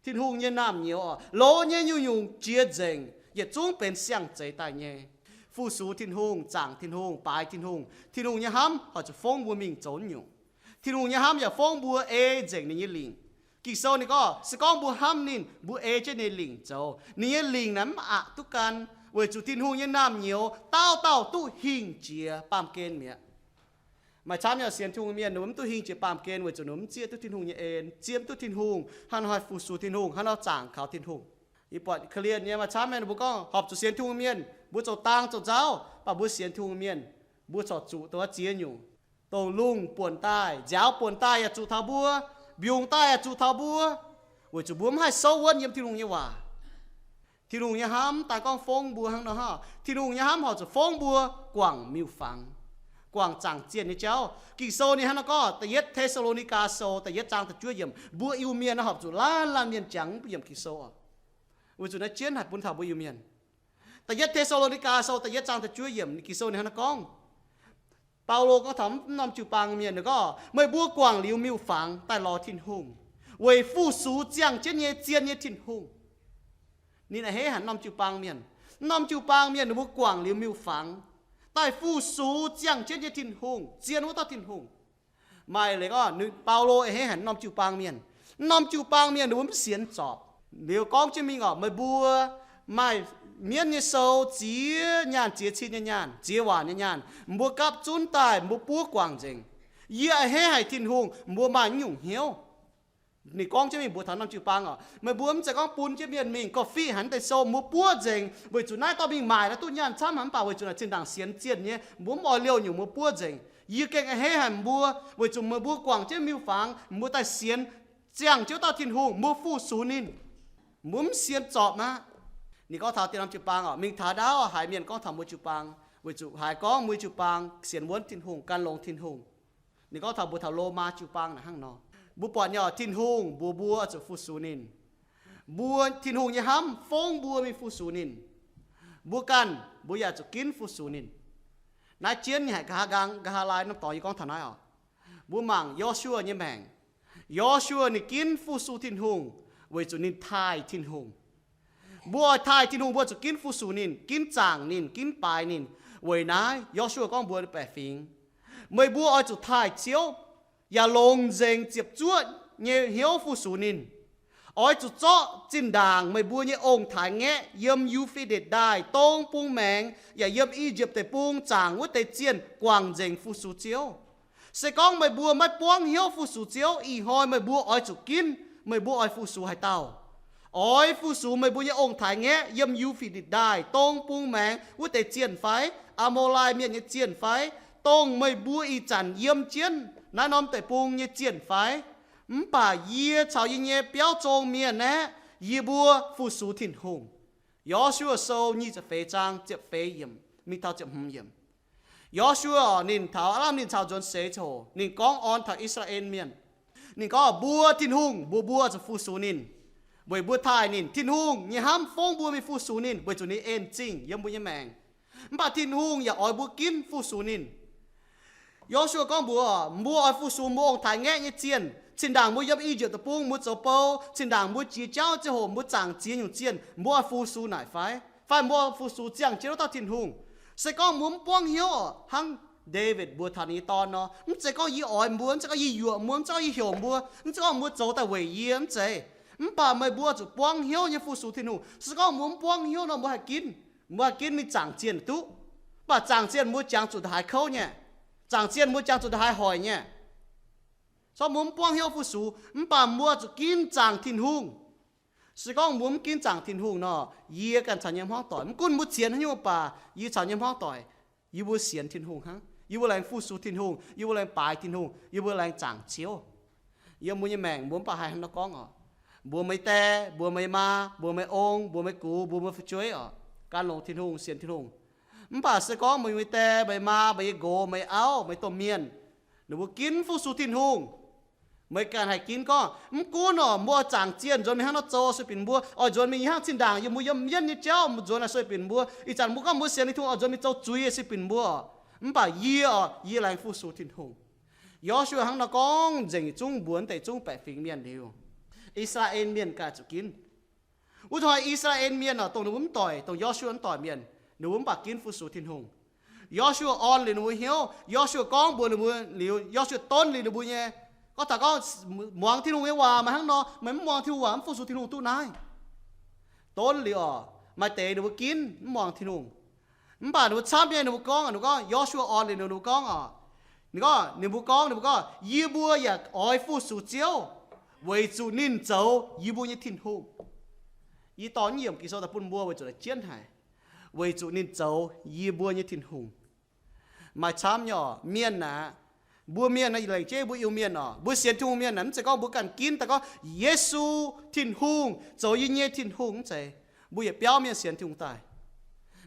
Tin-Hungh nyei naamh nyouz oc. Loz nyei nyungc-nyungc jiex nzengc, yietc zungv benx siang-zeix daaih nyei. Fu-sux Tin-Hungh, zaangc Tin-Hungh, baaix Tin-Hungh, Tin-Hungh nyei hnamv hoic zuqc fongv mbuo mingh zoux nyungc. Tin-Hungh nyei hnamv yaac fongv mbuo ei nzengc ninh nyei lingc. Ging-Sou ninh gorngv, se gorngv mbuo hnamv ninh, mbuo ei jienv ninh nyei lingc zoux. Ninh nyei lingc naaic mv aqc duqv gan, weic zuqc Tin-Hungh nyei naamh nyouz dauh dauh duqv hingh jiex baamh gen mi'aqv. Maaih camv nyei sienx Tin-Hungh mienh ninh mbuo mv duqv hingh jiex baamh gen weic zuqc ninh mbuo mv zieqv duqv Tin-Hungh nyei en, zieqv mv duqv Tin-Hungh, hnangv haaix fu-sux Tin-Hungh, hnangv haaix zaangc kaux Tin-Hungh. Yie buatc korv-lienh nyei maaih camv mienh ninh mbuo gorngv horpc zuqc sienx Tin-Hungh mienh, mbuo zoux dang zoux nzauv, mv baac mbuo sienx Tin-Hungh mienh, mbuo corc zuqc dongh ziex nyungc, dongh lungh buonc daaih, nziaaux buonc daaih yaac zuqc taux mbuo, mbiungc daaih yaac zuqc taux mbuo, weic zuqc mbuo mv haih souv wuonv yiem Tin-Hungh nyei waac. Tin-Hungh nyei hnamv mv daaih gorngv fongv mbuo hnangv nor hnangv. Tin-Hungh nyei hnamv horpc zuqc fongv mbuo guangc miuc-fangx, guangc zaangc zienh nyei jauv. Ging-Sou ninh hnangv nor gorngv, da'yietv Te^saa^lo^ni^gaa Sou da'yietv zaang da'juov yiemc, mbuo Iu-Mienh naaiv horpc zuqc laanh laanh mienh jangx mv yiemc Ging-Sou oc, weic zuqc naaiv jienv haic bun taux mbuo Iu-Mienh. Da'yietv Te^saa^lo^ni^gaa Sou da'yietv zaang da'juov yiemc, Ging-Sou ninh hnangv nor gorngv, Baulo gorngv taux mv norm jiu-baang mienh, ninh gorngv, meih mbuo guangc liuz miuc-fangx daaih lorz Tin-Hungh, weic fu-sux ziangh jienv nyei zien nyei Tin-Hungh. Ninh a'hneiv haic norm jiu-baang mienh. Mv norm jiu-baang mienh ninh mbuo guangc liuz miuc-fangx daaih fu-sux ziangh jienv nyei Tin-Hungh, zien wuov dauh Tin-Hungh. Maaih leiz gorngv, Baulo a'hneiv haic norm jiu-baang mienh. Mv norm jiu-baang mienh ninh mbuo mv sienx zorpc. Liuz gorngv jienv mingh oc, meih mbuo maaih mienv nyei sou ziex nyaanh, ziex cin nyei nyaanh, ziex waac nyei nyaanh, mbuo gapv zunv daaih mbuo buov guangc nzengc. Yie a'hneiv haic Tin-Hungh, mbuo maaih nyungc hnyouv. Ninh gorngv jienv mingh mbuox taux norm jiu-baang oc, meih mbuo mv zeiz gorngv bun jienv mienh mingh korv-fiqv haic naaiv deix sou, mbuo buov nzengc, weic zuqc naaiv dorh mingh maaic naaiv duqv nyaanh camv haic, mv baac weic zuqc naaic zinh ndaangc sienx zienh nyei, mbuo mv oix liouh nyungc, mbuo buov nzengc. Yie gengh a'hneiv haic mbuo, weic zuqc meih mbuo guangc jienv miuc-fangx, mbuo daaih sienx ziangh jienv dauh Tin-Hungh, mbuo fu-sux ninh. Mbuo mv sienx zorpc aqv. Ninh gorngv taux dieh norm jiu-baang oc, mingh taux ndaauv haiz mienh gorngv taux mbuo jiu-baang, weic zuqc haiz gorngv mbuo jiu-baang sienx wuonv Tin-Hungh, gan longx Tin-Hungh. Ninh gorngv taux mbuo taux Lomaa jiu-baang naaic hnangv nor. Mbuo buatc nyei oc, Tin-Hungh mbuox mbuo zuqc fu-sux ninh. Mbuo, Tin-Hungh nyei hnamv fongv mbuo mingh fu-sux ninh. Mbuo ganh mbuo yaac zuqc ginv fu-sux ninh. Naaiv jienv nyei haic, nqa'haav nqaang, nqa'haav laai norm dorngx yie gorngv taux naaiv oc. Mbuo mangc Yo^su^waa nyei maengc. Yo^su^waa ninh ginv fu-sux Tin-Hungh weic zuqc ninh taaih Tin-Hungh. Mbuo oix taaih Tin-Hungh mbuo zuqc ginv fu-sux ninh, ginv zaangc ninh, ginv baaix ninh. Weic naaiv Yo^su^waa gorngv mbuox baeqc fingx, meih mbuo oix zuqc taaih Ziouv, yaac longc nzengc ziepc zuoqv nyei hnyouv fu-sux ninh. Oix zuqc zorqv zinh ndaangc meih mbuo nyei ong-taaix-ngaeqv yiem Yu^fe^ditc Ndaaih dong bung maengx yaac yiem I^yipv Deic-Bung zaangc wuov deix zienh guangc nzengc fu-sux Ziouv. Se gorngv meih mbuo maiv buangv hnyouv fu-sux Ziouv, ih hnoi meih mbuo oix zuqc ginv meih mbuo oix fu-sux haaix dauh. Oix fu-sux meih mbuo nyei ong-taaix-ngaeqv yiem Yu^fe^ditc Ndaaih dong bung maengx wuov deix zienh fai, Aa^mo^lai Mienh nyei zienh fai, dongh meih mbuo ih zanc yiem jienv naaiv norm deic-bung nyei zienh fai? Mv baac yie caux yie nyei biauv zong mienh aeqv, yie mbuo fu-sux Tin-Hungh. Yo^su^waa Sou nyic ziepc feix zaang ziepc feix yiemc mingh taux ziepc hmz yiemc. Yo^su^waa ninh taux, aav lamh ninh caux nzuonx seix ziangh hoc ninh gorngv orn taux I^saa^laa^en Mienh. Ninh gorngv, mbuo Tin-Hungh mbuox mbuo zuqc fu-sux ninh, weic mbuo taaih ninh. Tin-Hungh nyei hnamv fongv mbuo mingh fu-sux ninh weic zuqc ninh en zingh yiem mbuo nyei maengc. Mv baac Tin-Hungh yaac oix mbuo ginv fu-sux ninh. Yo^su^waa gorngv mbuox, mbuo oix fu-sux mbuo ong-taaix-ngaeqv nyei zienh. Zinh ndaangc mbuo yiem I^yipv Deic-Bung mbuo zoux bou, zinh ndaangc mbuo jiex jauv ziangh hoc mbuo zaangc ziex nyungc zienh, mbuo oix fu-sux naaic fai? Fai mbuo fu-sux ziangh jienv wuov dauh Tin-Hungh? Se gorngv mbuo mv buangv hnyouv oc, hnangv Ndaawitv mbuo taux ninh nyei dorn nor, mv zeiz gorngv yie oix mbuo, mv zeiz gorngv yie yuoqc mbuo, mv zeiz gorngv yie heuc mbuo, mv zeiz gorngv mbuo zoux daaih weic yie, mv zeiz. Mv baac meih mbuo zuqc buangv hnyouv nyei fu-sux Tin-Hungh. Se gorngv mbuo mv buangv hnyouv nor, mbuo haih ginv, mbuo haih ginv mingh zaangc zienh duqv. Mv baac zaangc zienh mbuo jangx zuqc ndongc haaix kouv nyei. Zaangc zienh mbuo jangx zuqc ndongc haaix hoic nyei. Se gorngv mbuo mv buangv hnyouv fu-sux, mv baac mbuo zuqc ginv zaangc Tin-Hungh. Se gorngv mbuo mv ginv zaangc Tin-Hungh nor, yie ganh caux nyei hmuangv doic, mv gunv mbuo zienx haaix nyungc mv baac, yie caux nyei hmuangv doic, yie mbuo sienx Tin-Hungh hnangv. Yie mbuo laengz fu-sux Tin-Hungh, yie mbuo laengz baaix Tin-Hungh, yie mbuo laengz zaangc Ziouv. Yiem mbuo nyei maengc mbuo mv baac haih hnangv nor gorngv oc. Mbuox meih nyei die, mbuox meih nyei maa, mbuox meih ong, mbuox meih gux, mbuox meih fu'jueiv oc, gan longx Tin-Hungh, sienx Tin-Hungh. Mv baac se gorngv meih nyei die, meih maa, meih nyei nqox, meih auv, meih domh mienh, ninh mbuo ginv fu-sux Tin-Hungh, meih ganh haih ginv gorngv, mv gunv oc, mbuo oix zaangc zienh nzuonx mingh hnangv nor zoux se binc mbuo, oix nzuonx mingh hnangv zinh ndaangc yiem mbuo yiem mienv nyei jauv nzuonx naaic se binc mbuo, ih zanc mbuo gorngv mbuo sienx Tin-Hungh oix nzuonx mingh zoux zuiz se binc mbuo oc. Mv baac yie oc, yie laengz fu-sux Tin-Hungh. Yo^su^waa hnangv nor gorngv nzengc yietc zungv mbuox deix zungv baeqc fingx mienh liuz, I^saa^laa^en Mienh ganh zuqc ginv. Wuov zanc I^saa^laa^en Mienh oc, dongh ninh mbuo mv doic, dongh Yo^su^waa mv doic mienh, ninh mbuo mv baac ginv fu-sux Tin-Hungh. Yo^su^waa orn liuz ninh mbuo hnyouv, Yo^su^waa gorngv mbuox ninh mbuo liuz, Yo^su^waa donv liuz ninh mbuo nyei, gorngv taux gorngv muangx Tin-Hungh nyei waac maaih hnangv nor, meih mv muangx Tin-Hungh waac mv fu-sux Tin-Hungh duqv naaiv. Donv liuz oc, maaih deix ninh mbuo ginv mv muangx Tin-Hungh. Mv baac ninh mbuo camv nyei, ninh mbuo gorngv, ninh mbuo gorngv, Yo^su^waa orn liuz ninh mbuo gorngv oc, ninh gorngv, ninh mbuo gorngv, ninh mbuo gorngv, yie mbuo yaac oix fu-sux Ziouv, weic zuqc ninh zoux yie mbuo nyei Tin-Hungh. Yie dorh naaiv yiemc Ging-Sou daaih bun mbuo weic zuqc la'jienv haic, weic zuqc ninh zoux yie mbuo nyei Tin-Hungh. Maaih camv nyei oc, mienh aqv. Mbuo mienh naaiv lengc jeiv mbuo Iu-Mienh oc, mbuo sienx Tin-Hungh mienh naaic, mv zeiz gorngv mbuo ganh ginv daaih gorngv Yesu Tin-Hungh zoux yie nyei Tin-Hungh, mv zeiz. Mbuo yietc biauv mienh sienx Tin-Hungh daaih.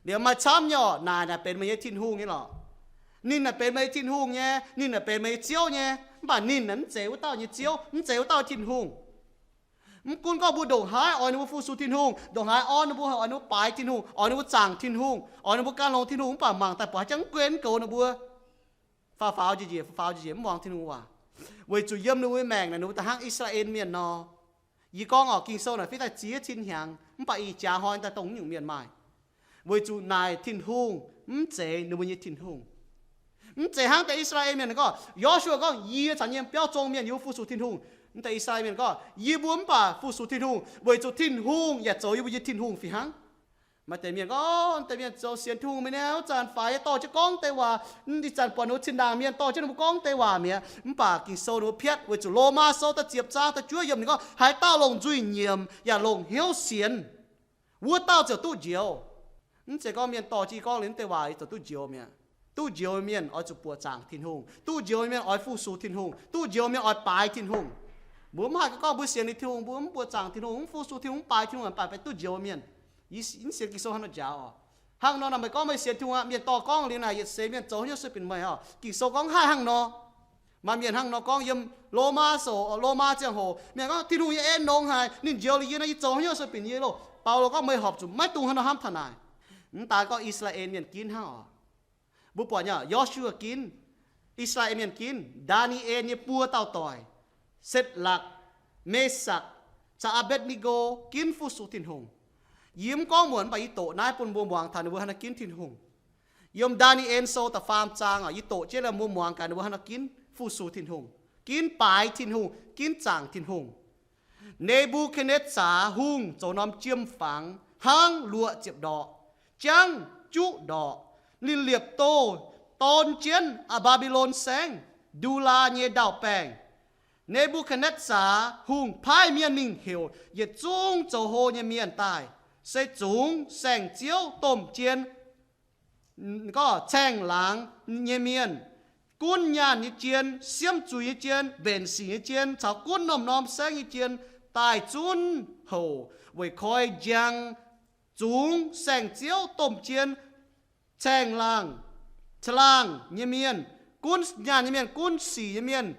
Liuz maaih camv nyei oc, naaic naaic benx meih nyei Tin-Hungh nyei lorqc. Ninh naaic benx meih nyei Tin-Hungh nyei, ninh naaic benx meih nyei Ziouv nyei, mv baac ninh naaic mv zeiz wuov dauh nyei Ziouv, mv zeiz wuov dauh Tin-Hungh. Mv gunv gorngv mbuo ndongc haaix oix ninh mbuo fu-sux Tin-Hungh, ndongc haaix orn ninh mbuo, oix ninh mbuo baaix Tin-Hungh, oix ninh mbuo zaangc Tin-Hungh, oix ninh mbuo gan longx Tin-Hungh, mv baac mangc daaih buatc haaix jangv mv gunv goux ninh mbuo. Faaux faaux njiec njiec, faaux faaux njiec njiec, mv muangx Tin-Hungh waac. Weic zuqc yiem ninh mbuo nyei maengc naaic, ninh mbuo da'hnangv I^saa^laa^en Mienh nor. Yie gorngv oc, Ging-Sou naaic fiev daaih ziex cin hnyangx, mv baac ih jaax hnoi daaih dongh nyungc mienh maaih. Weic zuqc naaic Tin-Hungh mv zeiz ninh mbuo nyei Tin-Hungh. Mv zeiz hnangv deix I^saa^laa^en Mienh gorngv, Yo^su^waa gorngv, yie caux yie nyei biauv zong mienh yie mbuo fu-sux Tin-Hungh. Mv deix I^saa^laa^en Mienh gorngv, yie mbuo mv baac fu-sux Tin-Hungh, weic zuqc Tin-Hungh yaac zoux yie mbuo nyei Tin-Hungh fih hnangv. Maaih deix mienh gorngv, deix mienh zoux sienx Tin-Hungh mi'aqv, wuov zanc faix nyei dorh jienv gorngv deix waac, ih zanc buatc ninh mbuo zinh ndaangc mienh dorh jienv ninh mbuo gorngv deix waac mi'aqv. Mv baac Ging-Sou ninh mbuo piatv weic zuqc Lomaa Sou da'faam ziepc zaang da'juov yiemc ninh gorngv, haaix dauh longc nzuih nyiemc yaac longc hnyouv sienx, wuov dauh ziouc duqv njoux. Mv zeiz gorngv mienh dorh jienv yie gorngv liuz deix waac yie ziouc duqv njoux mi'aqv. Duqv njoux mienh oix zuqc buoqc zaangc Tin-Hungh. Duqv njoux mienh oix fu-sux Tin-Hungh. Duqv njoux mienh oix baaix Tin-Hungh. Mbuo mv haih gorngv mbuo sienx liuz Tin-Hungh, mbuo mv buoqc zaangc Tin-Hungh, mv fu-sux Tin-Hungh, mv baaix Tin-Hungh, mv baac benx duqv njoux mienh. Yie mv sienx Ging-Sou hnangv nor njaaux oc. Hnangv nor naaic meih gorngv meih sienx Tin-Hungh aqv, mienh dorh gorngv liuz naaic yietc seix mienh zoux hnyouv sueih binc meih oc. Ging-Sou gorngv haih hnangv nor. Maaih mienh hnangv nor gorngv yiem Lomaa Sou, Lomaa ziangh hoc, mienh gorngv Tin-Hungh nyei en longx haic, ninh njoux liuz yie nor, yie zoux hnyouv sueih binc yie loh. Baulo gorngv meih horpc zuqc maiv dungx hnangv nor hnamv taux naaic. Mv daan gorngv I^saa^laa^en Mienh ginv hnangv oc. Mbuo buatc nyei, Yo^su^waa ginv, I^saa^laa^en Mienh ginv, Ndaa^ni^en nyei buo dauh doic, Setc^lakc, Mesakc, caux Aa^mbetc^ni^go ginv fu-sux Tin-Hungh. Yie mv gorngv muonc, mv baac yie doqc naaiv bun mbuo muangx taux ninh mbuo hnangv haaix nor ginv Tin-Hungh. Yiem Ndaa^ni^en Sou da'faam zaang oc, yie doqc jienv laaix mbuo muangx gaax ninh mbuo hnangv haaix nor ginv fu-sux Tin-Hungh, ginv baaix Tin-Hungh, ginv zaangc Tin-Hungh. Ne^mbu^katv^netv^saa Hungh zoux norm jiem fangx, hnangv luoqc ziepc ndorqc, jangv juqv ndorqc. Ninh liepc doh dorn jienv Aa^mbi^lo^n Saengv, Ndu^laa nyei ndau-baengh. Ne^mbu^katv^netv^saa Hungh paaiv mienh mingh heuc yietc zungv zoux hlo nyei mienh daaih, se zungx saeng-ziouv domh jien, gorngv caengh laangz nyei mienh, gunv nyaanh nyei jien, siemv zuiz nyei jien, mbenc sic nyei jien, caux gunv norm-norm saengv nyei jien daaih zunv houc weic koi njang, zungx saeng-ziouv domh jien, caengh laangh, caangh laangh nyei mienh, gunv nyaanh nyei mienh, gunv sic nyei mienh,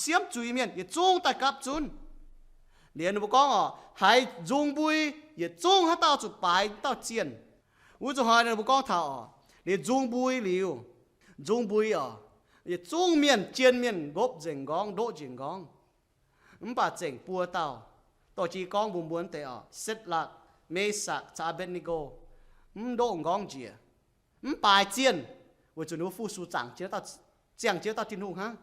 siemv zuiz nyei mienh, yietc zungv daaih gapv zunv. Liuz ninh mbuo gorngv oc, haiz nzung mbui, yietc zungv haaix dauh zuqc baaix dauh zienh. Wuov zuqc hnoi ninh mbuo gorngv taux oc, liuz nzung mbui liuz, nzung mbui oc, yietc zungv mienh jien mienh nqopv nzengc nqorngv, ndoqv nzengc nqorngv. Mv baac zengc buo dauh, dorh jienv gorngv mbuo mbuo deix oc, Setc^lakc, Mesakc caux Aa^mbetc^ni^go, mv ndoqv nqorngv njiec, mv baaix zienh, Weic zuqc ninh mbuo fu-sux zaangc jiex, ziangh jiex dauh Tin-Hungh hnangv.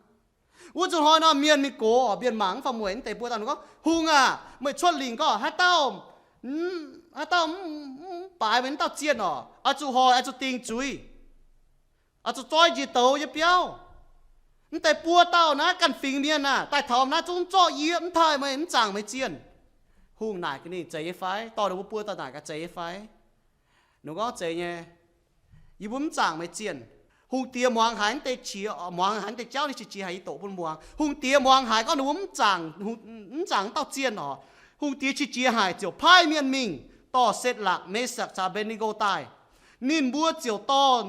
Wuov zuqc hnoi nor mienh mingh gox, mienh mangc mv fai mueic mv deix buo dauh ninh gorngv, Hungh aac, meih cuotv lingc gorngv haaix dauh, haaix dauh mv baaix meih wuov dauh zienh orqc, oix zuqc hoic, oix zuqc dingc zuiz, oix zuqc zoi njiec douz nyei biauv. Mv deix buo dauh naaiv ganh fingx mienh aah, daaih taux naaiv zungv zorqv yie mv taaih meih, mv zaangc meih zienh. Hungh naaic gaax ninh, Zeiz nyei fai? Dorh ninh mbuo buo dauh naaic gaax, Zeiz nyei fai? Ninh gorngv, Zeiz nyei. Yie mbuo mv zaangc meih zienh. Hungh diex muangx haiz mv deix qiex, muangx haiz mv deix jauv, ninh qiex jiez haic yie doqc bun muangx. Hungh diex muangx haiz gorngv ninh mbuo mv zaangc, mv zaangc dauh zienh orqc. Hungh diex qiex jiez haic ziouc paaiv mienh mingh dorh Setrakc, Mesakc caux Mbetc^ne^go daaih. Ninh mbuo ziouc dorh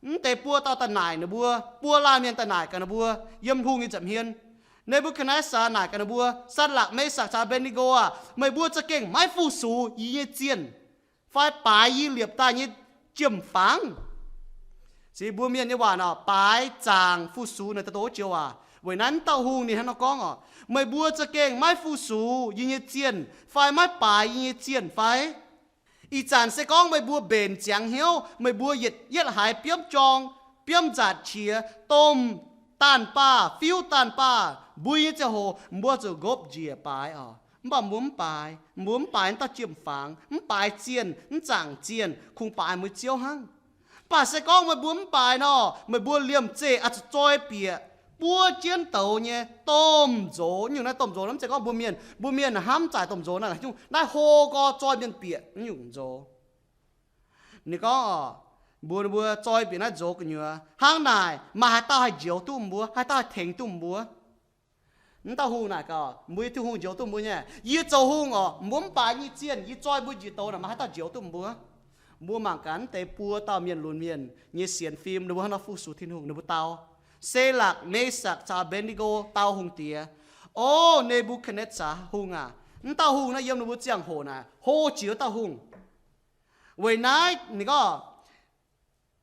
mv deix buo dauh daaih naaic ninh mbuo, buo laanh mienh daaih naaic gaax ninh mbuo yiem hungh nyei nza'hmien, Nebukadnezaa naaic gaax ninh mbuo, Setrakc, Mesakc caux Mbetc^ne^go aah, meih mbuo za'gengh maiv fu-sux yie nyei zienh fai baaix yie liepc daaih nyei jiem-fangx? Se mbuo mienh nyei waac orqc, baaix, zaangc, fu-sux naaic daaih doqc wuov joux waac. Weic naaiv mv dauh hungh ninh hnangv nor gorngv orqc, Meih mbuo za'gengh maiv fu-sux yie nyei zienh fai maiv baaix yie nyei zienh fai? Ih zanc se gorngv meih mbuo mbenc ziangx hnyouv, meih mbuo yietc, yietv haiz biomv jorng, biomv nzaatc qiex, domh daanh baah, fiuv daanh baah, mbui nyei ziangh hoc mbuo zuqc nqopv njiec baaix orqc. Mv baac mbuo mv baaix, mbuo mv baaix dauh jiem-fangx, mv baaix zienh, mv zaangc zienh, kungx baaix mbuo Ziouv hnangv. Mv baac se gorngv meih mbuo mv baaix nor, meih mbuo liemh zeih oix zuqc zoi bieqc buov jienv douz nyei domh nzox. Nyungc naaiv domh nzox naaiv mv zeiz gorngv mbuo mienh, mbuo mienh hnamv zaaic domh nzox naaiv, naaiv hlo gorx zoi mienh bieqc nyungc nzox. Ninh gorngv orqc, mbuox ninh mbuo zoi bieqc naaiv nzox gu'nyuoz hnangv naaic, maaih haaix dauh haih njoux duqv mbuo? Haaix dauh haih tengx duqv mbuo? Mv dauh hungh naaic gaax, Mbuo nyei Tin-Hungh njoux duqv mbuo nyei? Yie zoux hungh orqc, mbuo mv baaix nyei zienh, yie zoi mbuo njiec douz naaic, maaih haaix dauh njoux duqv mbuo? Mbuo mangc gaax mv deix buo dauh mienh lunx mienh nyei sienx fim, ninh mbuo hnangv nor fu-sux Tin-Hungh, ninh mbuo dau, Sedrakc, Mesakc caux Mbetc^ne^go dau hungh diex, O Nebukadnezaa hungh aac, mv dauh hungh naaiv yiem ninh mbuo ziangh hoc naaic hlo jiex wuov dauh hungh. Weic naaiv ninh gorngv,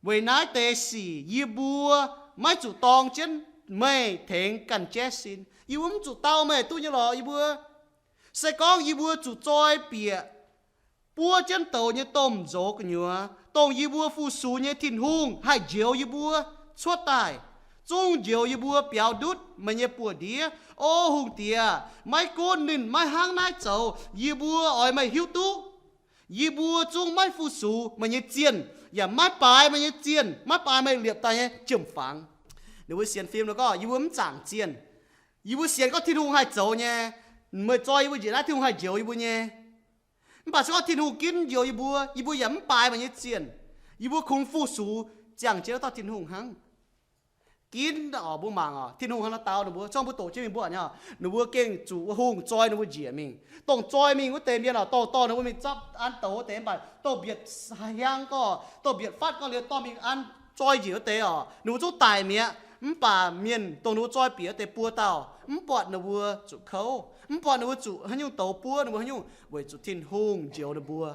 weic naaiv deix sic yie mbuo maiv zuqc dorng jienv meih tengx ganh jaiv sin. Yie mbuo mv zuqc dau meih duqv nyei lorqc. Yie mbuo, se gorngv yie mbuo zuqc zoi bieqc buov jienv douz nyei domh nzox gu'nyuoz, dongh yie mbuo fu-sux nyei Tin-Hungh haih njoux yie mbuo cuotv daaih, zungv njoux yie mbuo biaux ndutv meih nyei buoz-ndiev. O hungh diex, maiv gunv ninh maiv hnangv naaiv zoux, yie mbuo oix meih hiuv duqv. Yie mbuo zungv maiv fu-sux meih nyei zienh, yaac maiv baaix meih nyei zienh, maiv baaix meih liepc daaih nyei jiem-fangx. Ninh mbuo sienx fim nor gorngv, Yie mbuo mv zaangc zienh. Yie mbuo sienx gorngv Tin-Hungh haih zoux nyei, meih zoi yie mbuo njiec naaiv, Tin-Hungh haih njoux yie mbuo nyei. Mv baac se gorngv Tin-Hungh ginv njoux yie mbuo, yie mbuo yaac mv baaix meih nyei zienh. Yie mbuo kungx fu-sux ziangh jienv wuov dauh Tin-Hungh hnangv. Ginv oc, mbuo mangc oc, Tin-Hungh hnangv nor dau ninh mbuo. Zorqv mbuo doqc jienv mingh mbuo aqv, ninh mbuo gengh zuqc wuov hungh zoi ninh mbuo njiec mingh. Dongh zoi mingh wuov deix mienh oc, dorh dorh ninh mbuo mingh zapv an douz wuov deix, mv baac dongh mbietc hiang gorx, dongh mbietc fatv gorx liuz dorh mingh an zoi njiec wuov deix oc, ninh mbuo zungv daic mi'aqv. Mv baac mienh dongh ninh mbuo zoi bieqc wuov deix buo dauh mv buatc ninh mbuo zuqc kouv, mv buatc ninh mbuo zuqc haaix nyungc douz buov ninh mbuo haaix nyungc, weic zuqc Tin-Hungh njoux ninh mbuo.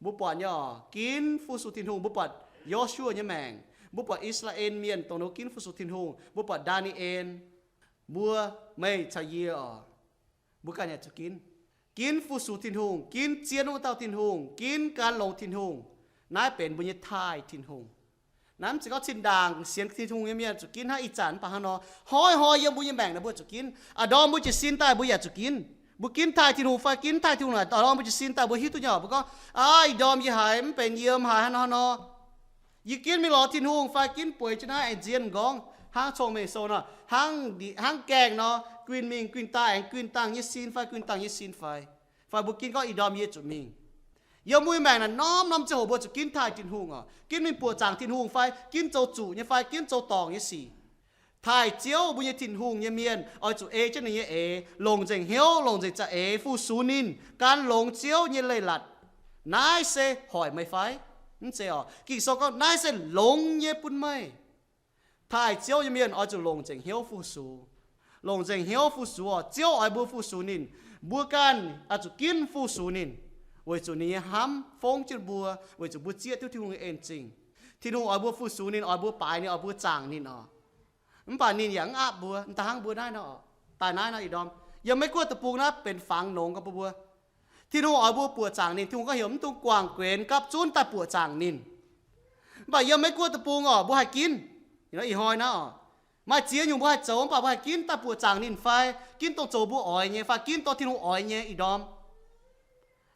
Mbuo buatc nyei oc, ginv fu-sux Tin-Hungh. Mbuo buatc Yo^su^waa nyei maengc, mbuo buatc I^saa^laa^en Mienh dongh ninh mbuo ginv fu-sux Tin-Hungh. Mbuo buatc Ndaa^ni^en, mbuo, meih caux yie oc, mbuo ganh yaac zuqc ginv. Ginv fu-sux Tin-Hungh, ginv zien wuov dauh Tin-Hungh, ginv gan longx Tin-Hungh. Naaiv benx mbuo nyei taaih Tin-Hungh. Naaiv mv zeiz gorngv zinh ndaangc sienx Tin-Hungh nyei mienh zuqc ginv hnangv ih zanc mv baac hnangv nor, hnoi-hnoi yiem mbuo nyei maengc naaic mbuo zuqc ginv. A'ndorm mbuo jiez sin daaih mbuo yaac zuqc ginv. Mbuo ginv taaih Tin-Hungh fai ginv taaih Tin-Hungh naaic, a'ndorm mbuo jiez sin daaih mbuo hiuv duqv nyei oc. Mbuo gorngv, Aav, ih ndorm yie haiz mv benx yiem, haiz hnangv nor hnangv nor, yie ginv mingh lorz Tin-Hungh fai ginv bueix jienv naaiv aengx nzien m'nqorngv hnangv cong-mengh sou nor, hnangv, hnangv gaengh nor, guinh mingh guinh daaih aengx guinh dangh nyei sin fai guinh dangh nyei sin fai. Fai mbuo ginv gorngv ih ndorm yie zuqc mingh. Yiem mbuo nyei maengc naaic norm-norm ziangh hoc mbuo zuqc ginv taaih Tin-Hungh oc. Ginv mingh buoqc zaangc Tin-Hungh fai ginv zoux zuqc nyei fai ginv zoux dorngc nyei sic. Taaih Ziouv mbuo nyei Tin-Hungh nyei mienh oix zuqc ei jienv ninh nyei eix, longc nzengc hnyouv, longc nzengc za'eix fu-sux ninh, gan longx Ziouv nyei leiz-latc. Naaiv se hoic meih fai? Mv zeiz oc. Ging-Sou gorngv naaiv se longx nyei bun meih. Taaih Ziouv nyei mienh oix zuqc longc nzengc hnyouv fu-sux. Longc nzengc hnyouv fu-sux oc. Ziouv oix mbuo fu-sux ninh. Mbuo ganh oix zuqc ginv fu-sux ninh, weic zuqc ninh nyei hnamv fongv jienv mbuo, weic zuqc mbuo zieqv duqv Tin-Hungh nyei en-zingh. Tin-Hungh oix mbuo fu-sux ninh, oix mbuo baaix ninh, oix mbuo zaangc ninh oc. Mv baac ninh yaac mv aapv mbuo, daaih hnangv mbuo naaiv nor, daaih naaiv nor ih ndorm, yiem Meiv Guoqv deic-bung naaiv benx fangx nongx gorngv bun mbuo. Tin-Hungh oix mbuo buoqc zaangc ninh. Tin-Hungh gorngv heuc mv dungx guangc guenx gapv zunv daaih buoqc zaangc ninh. Mv baac yiem Meiv Guoqv deic-bung oc, mbuo haih ginv, ih hnoi naaiv oc, maaih ziex nyungc mbuo haih zoux, mv baac mbuo haih ginv daaih buoqc zaangc ninh fai ginv dongh zoux mbuo oix nyei fai ginv dongh Tin-Hungh oix nyei ih ndorm.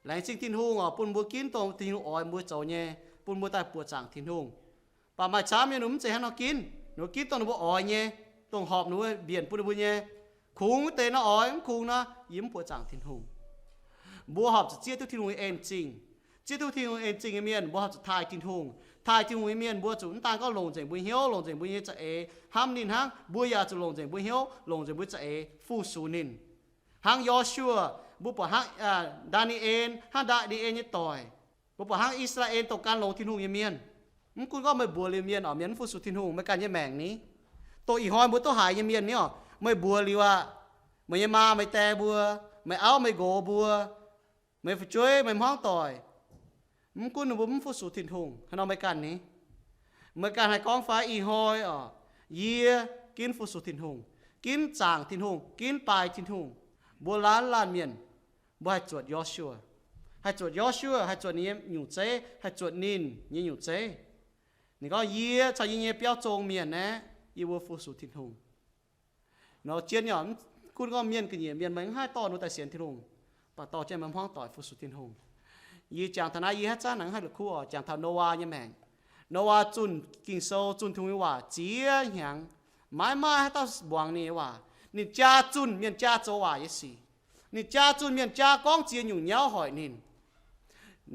Laengz zingh Tin-Hungh oc, bun mbuo ginv dongh Tin-Hungh oix mbuo zoux nyei, bun mbuo daaih buoqc zaangc Tin-Hungh. Mv baac maaih camv nyei ninh mbuo mv zeiz hnangv nor ginv, ninh mbuo ginv dongh ninh mbuo oix nyei, dongh horpc ninh mbuo, mbienc bun ninh mbuo nyei. Kungx wuov deix nor oix, mv kungx nor yie mv buoqc zaangc Tin-Hungh. Mbuo horpc zuqc zieqv duqv Tin-Hungh nyei en zingh. Zieqv duqv Tin-Hungh en zingh nyei mienh, mbuo horpc zuqc taaih Tin-Hungh. Taaih Tin-Hungh nyei mienh, mbuo zuqc mv daan gorngv longc nzengc mbuo hnyouv, longc nzengc mbuo nyei za'eix hnamv ninh hnangv, mbuo yaac zuqc longc nzengc mbuo hnyouv, longc nzengc mbuo za'eix fu-sux ninh. Hnangv Yo^su^waa, mbuo buatc hnangv Ndaa^ni^en, hnangv Ndaa^ni^en nyei doic, mbuo buatc hnangv I^saa^laa^en dongh gan longx Tin-Hungh nyei mienh. Mv gunv gorngv meih mbuox liuz mienh oc, mienh mv fu-sux Tin-Hungh, meih ganh nyei maengc ni. Dongh ih hnoi mbuo duqv haiz nyei mienh ni oc, meih mbuox liuz aqv, meih nyei maa meih dae mbuo, meih auv meih nqox mbuo, meih fu'jueiv meih hmuangv doic, mv gunv ninh mbuo mv fu-sux Tin-Hungh hnangv nor meih ganh ni. Meih ganh haih gorngv fai ih hnoi oc, yie ginv fu-sux Tin-Hungh, ginv zaangc Tin-Hungh, ginv baaih Tin-Hungh. Mbuo laanh laanh mienh, mbuo haih zuotc Yo^su^waa, haih zuotc Yo^su^waa, haih zuotc ninh nyei nyungc zeiv, haih zuotc ninh nyei nyungc zeiv. Ninh gorngv, yie caux yie nyei biauv zong mienh aeqv, yie mbuo fu-sux Tin-Hungh. Nor jienv nyei oc, mv gunv gorngv mienh ga'nyiec mienh meih mv haih dorh ninh daaih sienx Tin-Hungh, mv baac dorh jienv meih hmuangv doic fu-sux Tin-Hungh. Yie jangx taux naaiv yie haaix zanc naaic haih la'kuqv oc, jangx taux Noyaa nyei maengc. Noyaa zunh Ging-Sou, zunh Tin-Hungh nyei waac ziex hnyangx, maiv maaih haaix dauh muangx ninh nyei waac. Ninh jaa zunh mienh jaa zoux waac nyei sic. Ninh jaa zunh mienh jaa gorngv ziex nyungc nyauv hoic ninh.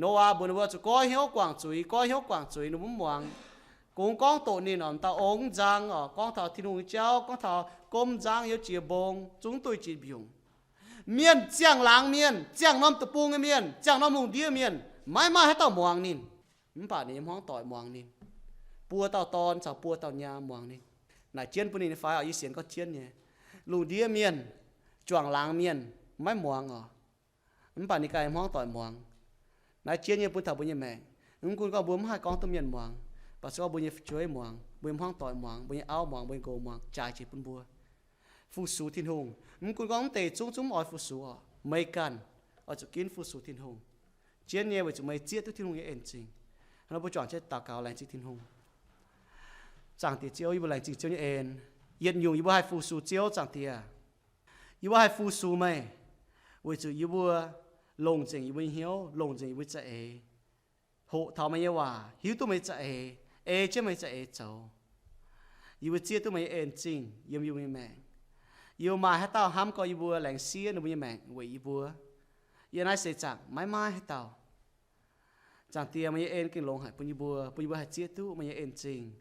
Noyaa mbuox ninh mbuo zuqc goiv hnyouv guangc zuiz, goiv hnyouv guangc zuiz, ninh mbuo mv muangx. Kungx gorngv doqc ninh oc, dauh ong mv nzang oc, gorngv taux Tin-Hungh nyei jauv, gorngv taux gomv nzangv youz jiex mbong, zungv duih jiex mbiungc. Mienh ziangh laangz mienh, ziangh norm deic-bung nyei mienh, ziangh norm lungh ndiev mienh, maiv maaih haaix dauh muangx ninh. Mv baac ninh nyei hmuangv doic muangx ninh. Buo dauh dorn caux buo dauh nyaam muangx ninh. Naaic jienv bun ninh nyei fai oc? Yie sienx gorngv jienv nyei. Lungh ndiev mienh, juangc laangz mienh maiv muangx oc. Mv baac ninh ganh hmuangv doic muangx. Naaiv jienv nyei bun taux mbuo nyei maengc. Mv gunv gorngv mbuo mv haih gorngv duqv mienh muangx, mv baac se gorngv mbuo nyei fu'jueiv muangx, mbuo nyei hmuangv doic muangx, mbuo nyei auv muangx, mbuo nyei nqox muangx, jaaix jiex bun mbuo. Fu-sux Tin-Hungh. Mv gunv gorngv mv deix zungv zungv mv oix fu-sux oc, meih ganh oix zuqc ginv fu-sux Tin-Hungh. Jienv nyei weic zuqc meih zieqv duqv Tin-Hungh nyei en zingh. Hnangv nor mbuo juangc jienv daux gaux laengz zingh Tin-Hungh. Zaangc Diex Ziouv, yie mbuo laengz zingh Ziouv nyei en. Yietc nyungc yie mbuo haih fu-sux Ziouv, Zaangc Diex, yie mbuo haih fu-sux meih weic zuqc yie mbuo longc nzengc yie mbuo nyei hnyouv, longc nzengc yie mbuo za'eix, hoqc taux meih nyei waac, hiuv duqv meih nyei za'eix, ei jienv meih nyei za'eix zoux. Yie mbuo zieqv duqv meih nyei en zingh yiem yie mbuo nyei maengc. Yie mbuo maaih haaix dauh hnamv gorx yie mbuo, laengz siev ninh mbuo nyei maengc weic yie mbuo? Yie naaiv seix zaangc maiv maaih haaix dauh. Zaangc Diex, meih nyei en gengh longx haic bun yie mbuo, bun yie mbuo haih zieqv duqv meih nyei en zingh,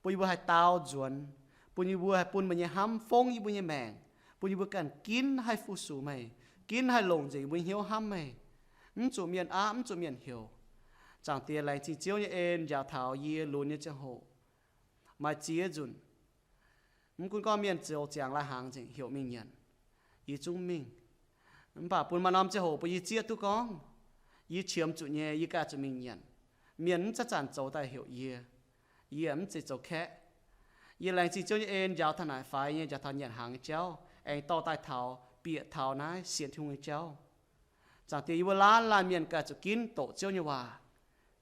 bun yie mbuo haih dau nzuonx, bun yie mbuo haih bun meih nyei hnamv fongv yie mbuo nyei maengc, bun yie mbuo ganh ginv haih fu-sux meih, ginv haih longc nzengc yie mbuo hnyouv hnamv meih. Mv zuqc mienh aapv, mv zuqc mienh heuc. Zaangc Diex, laengz zingh Ziouv nyei en njaaux taux yie lunx nyei ziangh hoc maaih ziex nzunc, mv gunv gorngv mienh zoux ziangx lai hnaangx nzengc heuc mingh nyanc, yie zungv mingh. Mv baac bun maaih norm ziangh hoc bun yie zieqv duqv gorngv yie qiemx zuqc nyei, yie ganh zuqc mingh nyanc. Mienh mv zanc-zanc zoux daaih heuc yie, yie mv zeiz zoux kaeqv. Yie laengz zingh Ziouv nyei en njaaux taux naaic faix nyei, njaaux taux nyanc hnaangx nyei jauv, aengx dorh daaih taux, bieqc taux naaiv sienx Tin-Hungh nyei jauv. Zaangc Diex, yie mbuo laanh laanh mienh ganh zuqc ginv doqc Ziouv nyei waac,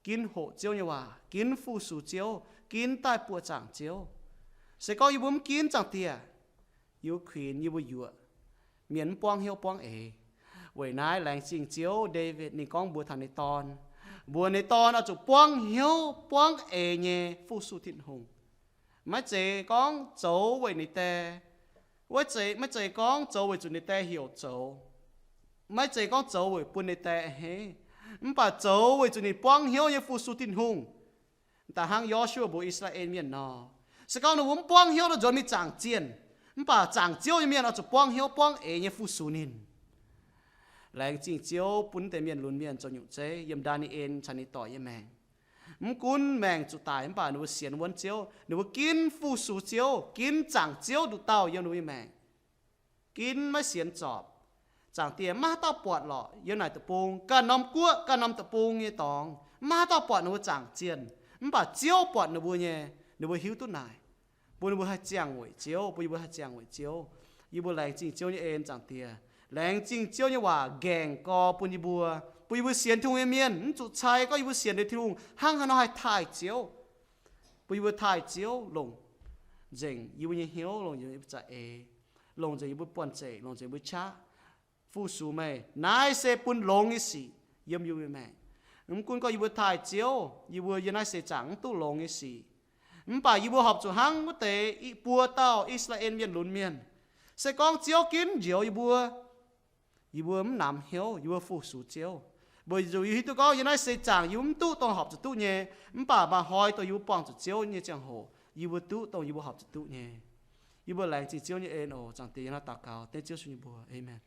ginv hoqc Ziouv nyei waac, ginv fu-sux Ziouv, ginv daaih buoqc zaangc Ziouv. Se gorngv yie mbuo mv ginv, Zaangc Diex, yie mbuo kuinx, yie mbuo yuoqc, mienh mv buangv hnyouv buangv eix. Weic naaiv laengz zingh Ziouv Ndaawitv ninh gorngv mbuox taux ninh dorn, mbuox ninh dorn oix zuqc buangv hnyouv buangv eix nyei fu-sux Tin-Hungh. Maiv zeiz gorngv zoux weic ninh dae, maiv zeiz gorngv zoux weic zuqc ninh dae heuc zoux, maiv zeiz gorngv zoux weic bun ninh dae a'hneiv, mv baac zoux weic zuqc ninh buangv hnyouv nyei fu-sux Tin-Hungh. Da'hnangv Yo^su^waa mbuox I^saa^laa^en Mienh nor, se gorngv ninh mbuo mv buangv hnyouv nor nzuonx mingh zaangc zienh, mv baac zaangc Ziouv nyei mienh oix zuqc buangv hnyouv buangv eix nyei fu-sux ninh. Laengz zingh Ziouv bun deix mienh lunx mienh zoux nyungc zeiv yiem Ndaa^ni^en caux ninh doic nyei maengc. Mv gunv maengc zuqc daic mv baac ninh mbuo sienx wuonv Ziouv, ninh mbuo ginv fu-sux Ziouv, ginv zaangc Ziouv nduqc dauh yiem ninh mbuo nyei maengc, ginv maiv sienx zorpc. Zaangc Diex, maiv haaix dauh buatc lorqc yiem naaic deic-bung, ganh norm guoqv, ganh norm deic-bung nyei dorngx, maiv haaix dauh buatc ninh mbuo zaangc zienh, mv baac Ziouv buatc ninh mbuo nyei. Ninh mbuo hiuv duqv naaic, bun ninh mbuo haih ziangh weic Ziouv, bun yie mbuo haih ziangh weic Ziouv. Yie mbuo laengz zingh Ziouv nyei en, Zaangc Diex. Laengz zingh Ziouv nyei waac nqaengc gorx bun yie mbuo, bun yie mbuo sienx Tin-Hungh nyei mienh mv zuqc cai gorngv yie mbuo sienx liuz Tin-Hungh hnangv haaix nor haih taaih Ziouv. Bun yie mbuo taaih Ziouv longc nzengc yie mbuo nyei hnyouv, longc nzengc yie mbuo za'eix, longc nzengc yie mbuo buonv-zeic, longc nzengc yie mbuo qaqv, fu-sux meih. Naaiv se bun longx nyei sic yiem yie mbuo maengc. Mv gunv gorngv yie mbuo taaih Ziouv, yie mbuo yiem naaiv seix zaangc mv duqv longx nyei sic, mv baac yie mbuo horpc zuqc hnangv wuov deix buo dauh I^saa^laa^en Mienh lunx mienh. Se gorngv Ziouv ginv njoux yie mbuo, yie mbuo mv namx hnyouv, yie mbuo fu-sux Ziouv. Weic zuqc yie hiuv duqv gorngv yiem naaiv seix zaangc yie mbuo mv duqv dongh horpc zuqc duqv nyei, mv baac maaih hnoi dongh yie mbuo buangh zuqc Ziouv nyei ziangh hoc yie mbuo duqv dongh yie mbuo horpc zuqc duqv nyei. Yie mbuo laengz zingh Ziouv nyei en oc. Zaangc Diex, yie naaiv daux gaux dengv Ziouv Yesu nyei mbuox, aamen.